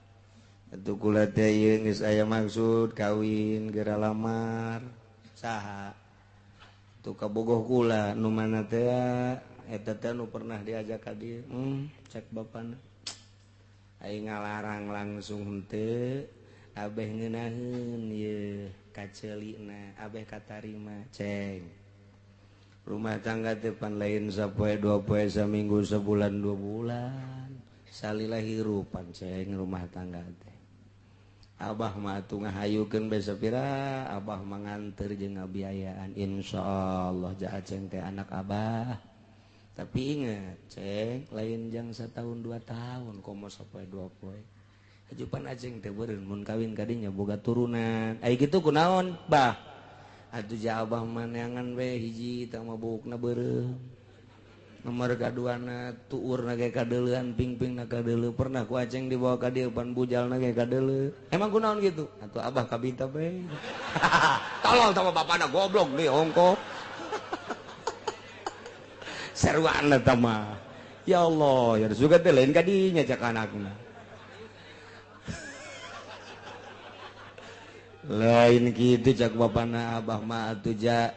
Atuh kula teh ieu geus aya maksud kawin geura lamar saha. Tuh kabogoh kula nu mana teh eta teh nu pernah diajak ka dieu. Cek bapana. Aing ngalarang langsung henteu, abeh ngeunaheun ieu kaceulina, abeh katarima ceng. Rumah tangga teh pan lain sapoe dua poe saminggu sebulan dua bulan. Salila hirupan ceng rumah tangga teh. Abah mah atuh ngahayukeun bae sapira, abah mah nganter jeung ngabiayaan insyaallah ja aceng teh anak abah. Tapi ingat ceng, lain jang setahun 2 tahun komo sapoe dua poe. Ajupan aceng teh beureun mun kawin kadinya boga turunan. Ai kitu kunaon bah? Atuh ja abah mah neangan we hiji tah mah buukna beureum. Nomor kaduana tuurna ge kadeuleuan pingpingna kadeuleu pernah ku aceng dibawa ka dieu pan bujalna ge kadeuleu. Emang kunaon kitu? Atuh abah kabita bae. Tolol tah bapana goblok deui ongko. Sarwana tah mah. Ya Allah, ya juga teh lain ka dinya cak anakna. Lain kitu cak bapana abah mah atuh ja.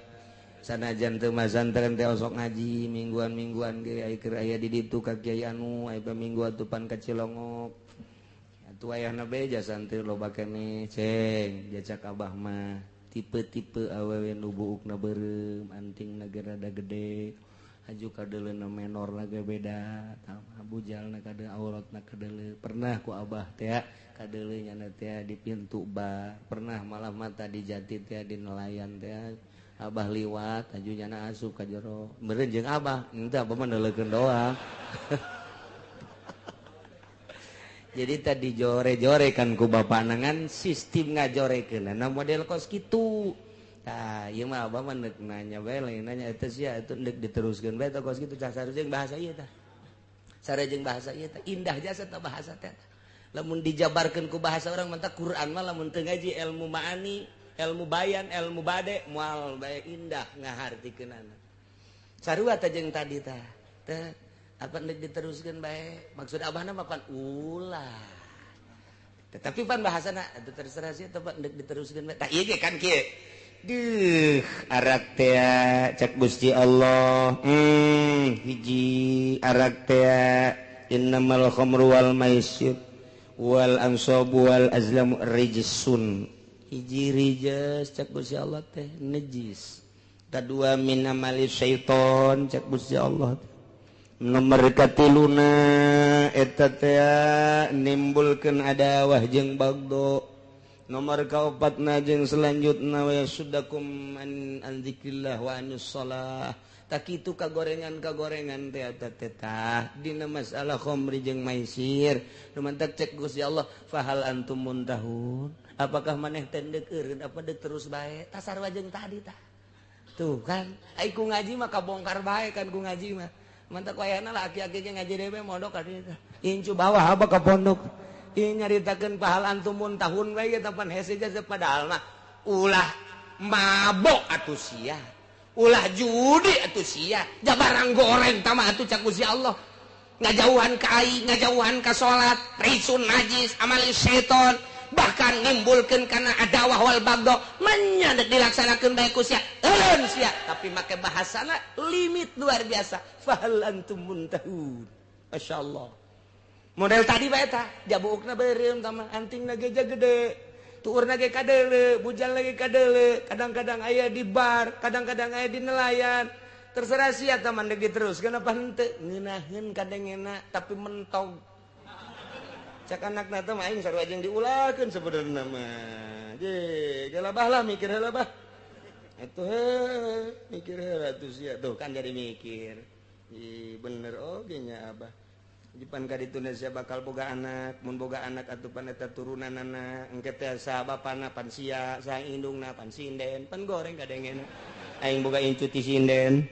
Sanajan teu masantren teh osok ngaji mingguan-mingguan ge ai keur aya di ditu ka kiai anu ai minggu atuh pan ka Cilongok. Atuh ayahna be ja santri loba keneh ceng jacak abah mah tipe-tipe awewe nu buukna beureum antingna ge rada gede aju kadeuleuna menorna ge beda tah bujalna kade auratna kadeuleu pernah ku abah teh kadeuleu nyana teh di pintu bar pernah malah mata di jati teh di nelayan teh abah liwat aju nyana asup ka jero meureun jeung abah henteu abah mah neuleukeun doang. Jadi tadi jore-jore kan ku bapana ngan sistem ngajorekeunana model kos kitu. Tah ieu mah abah mah neuk nanya bae lain nanya eta sia atuh deuk diteruskeun bae tah kos kitu cah sarua bahasa ieu tah. Sarua jeung bahasa ieu tah indah jasa tah bahasa teh. Lamun dijabarkeun ku bahasa urang mah Quran mah lamun teu ngaji ilmu maani ilmu bayan, ilmu bade, mual bae indah ngahartikeunana. Sarua teh jeung tadi tah. Teh apa deuk diteruskeun bae? Maksud abahna mah pan ulah. Tetapi pan bahasana atuh terserah sih teh deuk diteruskeun bae. Tah ieu ge kan kieu. Duh, arak teh cak Gusti Allah. Hiji arak teh innamal khamru wal maisir wal ansabu wal azlamu rijsun. Hiji rijas cak Gusti Allah teh najis. Kadua min amali syaiton cak Gusti Allah teh. Nomor katiluna eta teh nimbulkeun adawah jeung bagdo. Nomor kaopatna jeung selanjutna wa sudakum an dzikrillah wa anis shalah. Tak kitu kagorengan-kagorengan teh eta teh tah dina masalah khamri jeung maisir. Nu mantak cek Gusti Allah fahal antum muntahun. Apakah maneh teh deuk eureun apa deuk terus bae? Tah sarua jeung tadi tah. Tuh kan, ai ku ngaji mah kabongkar bae kan ku ngaji mah. Mantak wayahna lah aki-aki ge ngaji dewe mondok ka dieu tah. Incu bawah apa ka pondok. Ieu nyaritakeun pahal antum muntahun bae ge pan hese jasa padahal mah ulah mabok atuh sia. Ulah judi atuh sia. Jabarang goreng tah mah atuh cak Gusti Allah. Ngajauhan ka aing, ngajauhan ka salat, risun najis, amali syaiton. Bahkan nimbulkeun kana adawah wal bagdo menya dek dilaksanakeun bae ku sia eureun sia tapi make bahasana limit luar biasa fahal antum muntahun. Masyaallah model tadi bae tah jabuukna beureum tah mah antingna ge gede tuurna ge kadeuleu bujalna ge kadeuleu kadang-kadang aya di bar kadang-kadang aya di nelayan terserah sia tah mah deuk diteruskeun apa henteu ngeunaheun kadengena tapi mentog cak anakna teh mah aing sarua jeung diulahkeun sebenarna mah. Je, gelabah lah mikir heula bah. Atuh heuh, mikir heula atuh sia tuh kan jadi mikir. Ih bener oge nya abah. Jipan ka ditu sia bakal boga anak, mun boga anak atuh pan eta turunanana, engke teh saha bapana pan sia, saha indungna pan sinden, pan goreng kadengena. Aing boga incu ti sinden.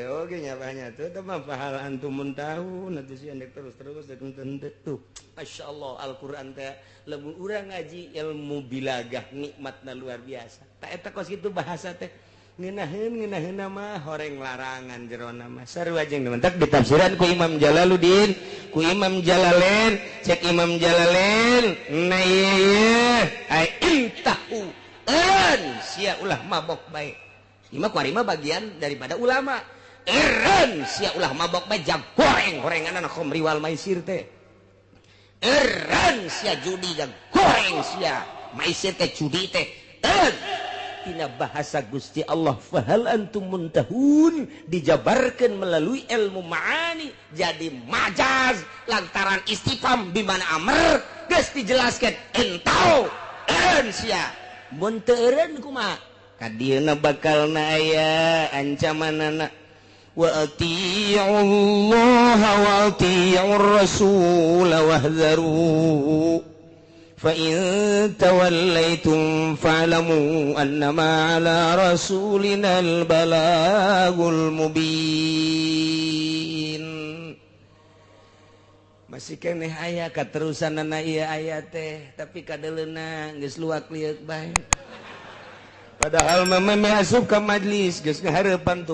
Oke nyapanya tuh mah pahal antum muntahun atuh sia ndek terus-terus dek henteu tuh. Masyaallah Al-Qur'an teh lamun urang ngaji ilmu bilagah nikmatna luar biasa. Ta eta kos kitu bahasa teh ngeunaheun mah horeng larangan jerona mah sarua jeung mentak ditafsiran ku Imam Jalaluddin, ku Imam Jalalain, cek Imam Jalalain, na ieu ai intahu eureun sia ulah mabok bae. Ima kuari mah bagian daripada ulama. Eureun sia ulah mabok bae jang goreng gorenganana khamri wal maisir teh. Eureun sia judi jang goreng sia maisir teh judi teh. Eureun tina bahasa Gusti Allah fahal antum muntahun dijabarkeun melalui ilmu ma'ani jadi majaz lantaran istifham di mana amr geus dijelaskeun entau eureun sia mun teu eureun kumaha kadieuna bakalna aya ancamanana wa atiiullaha wa atiiur rasul wahdharu Fa in tawallaitum fa'lamu annama ala rasulinal balagul mubin. Masih keneh aya katerusanana ieu ayat teh, tapi kadeleuna geus luak lieuk bae. Padahal mah asup ka majlis geus ngahareupan.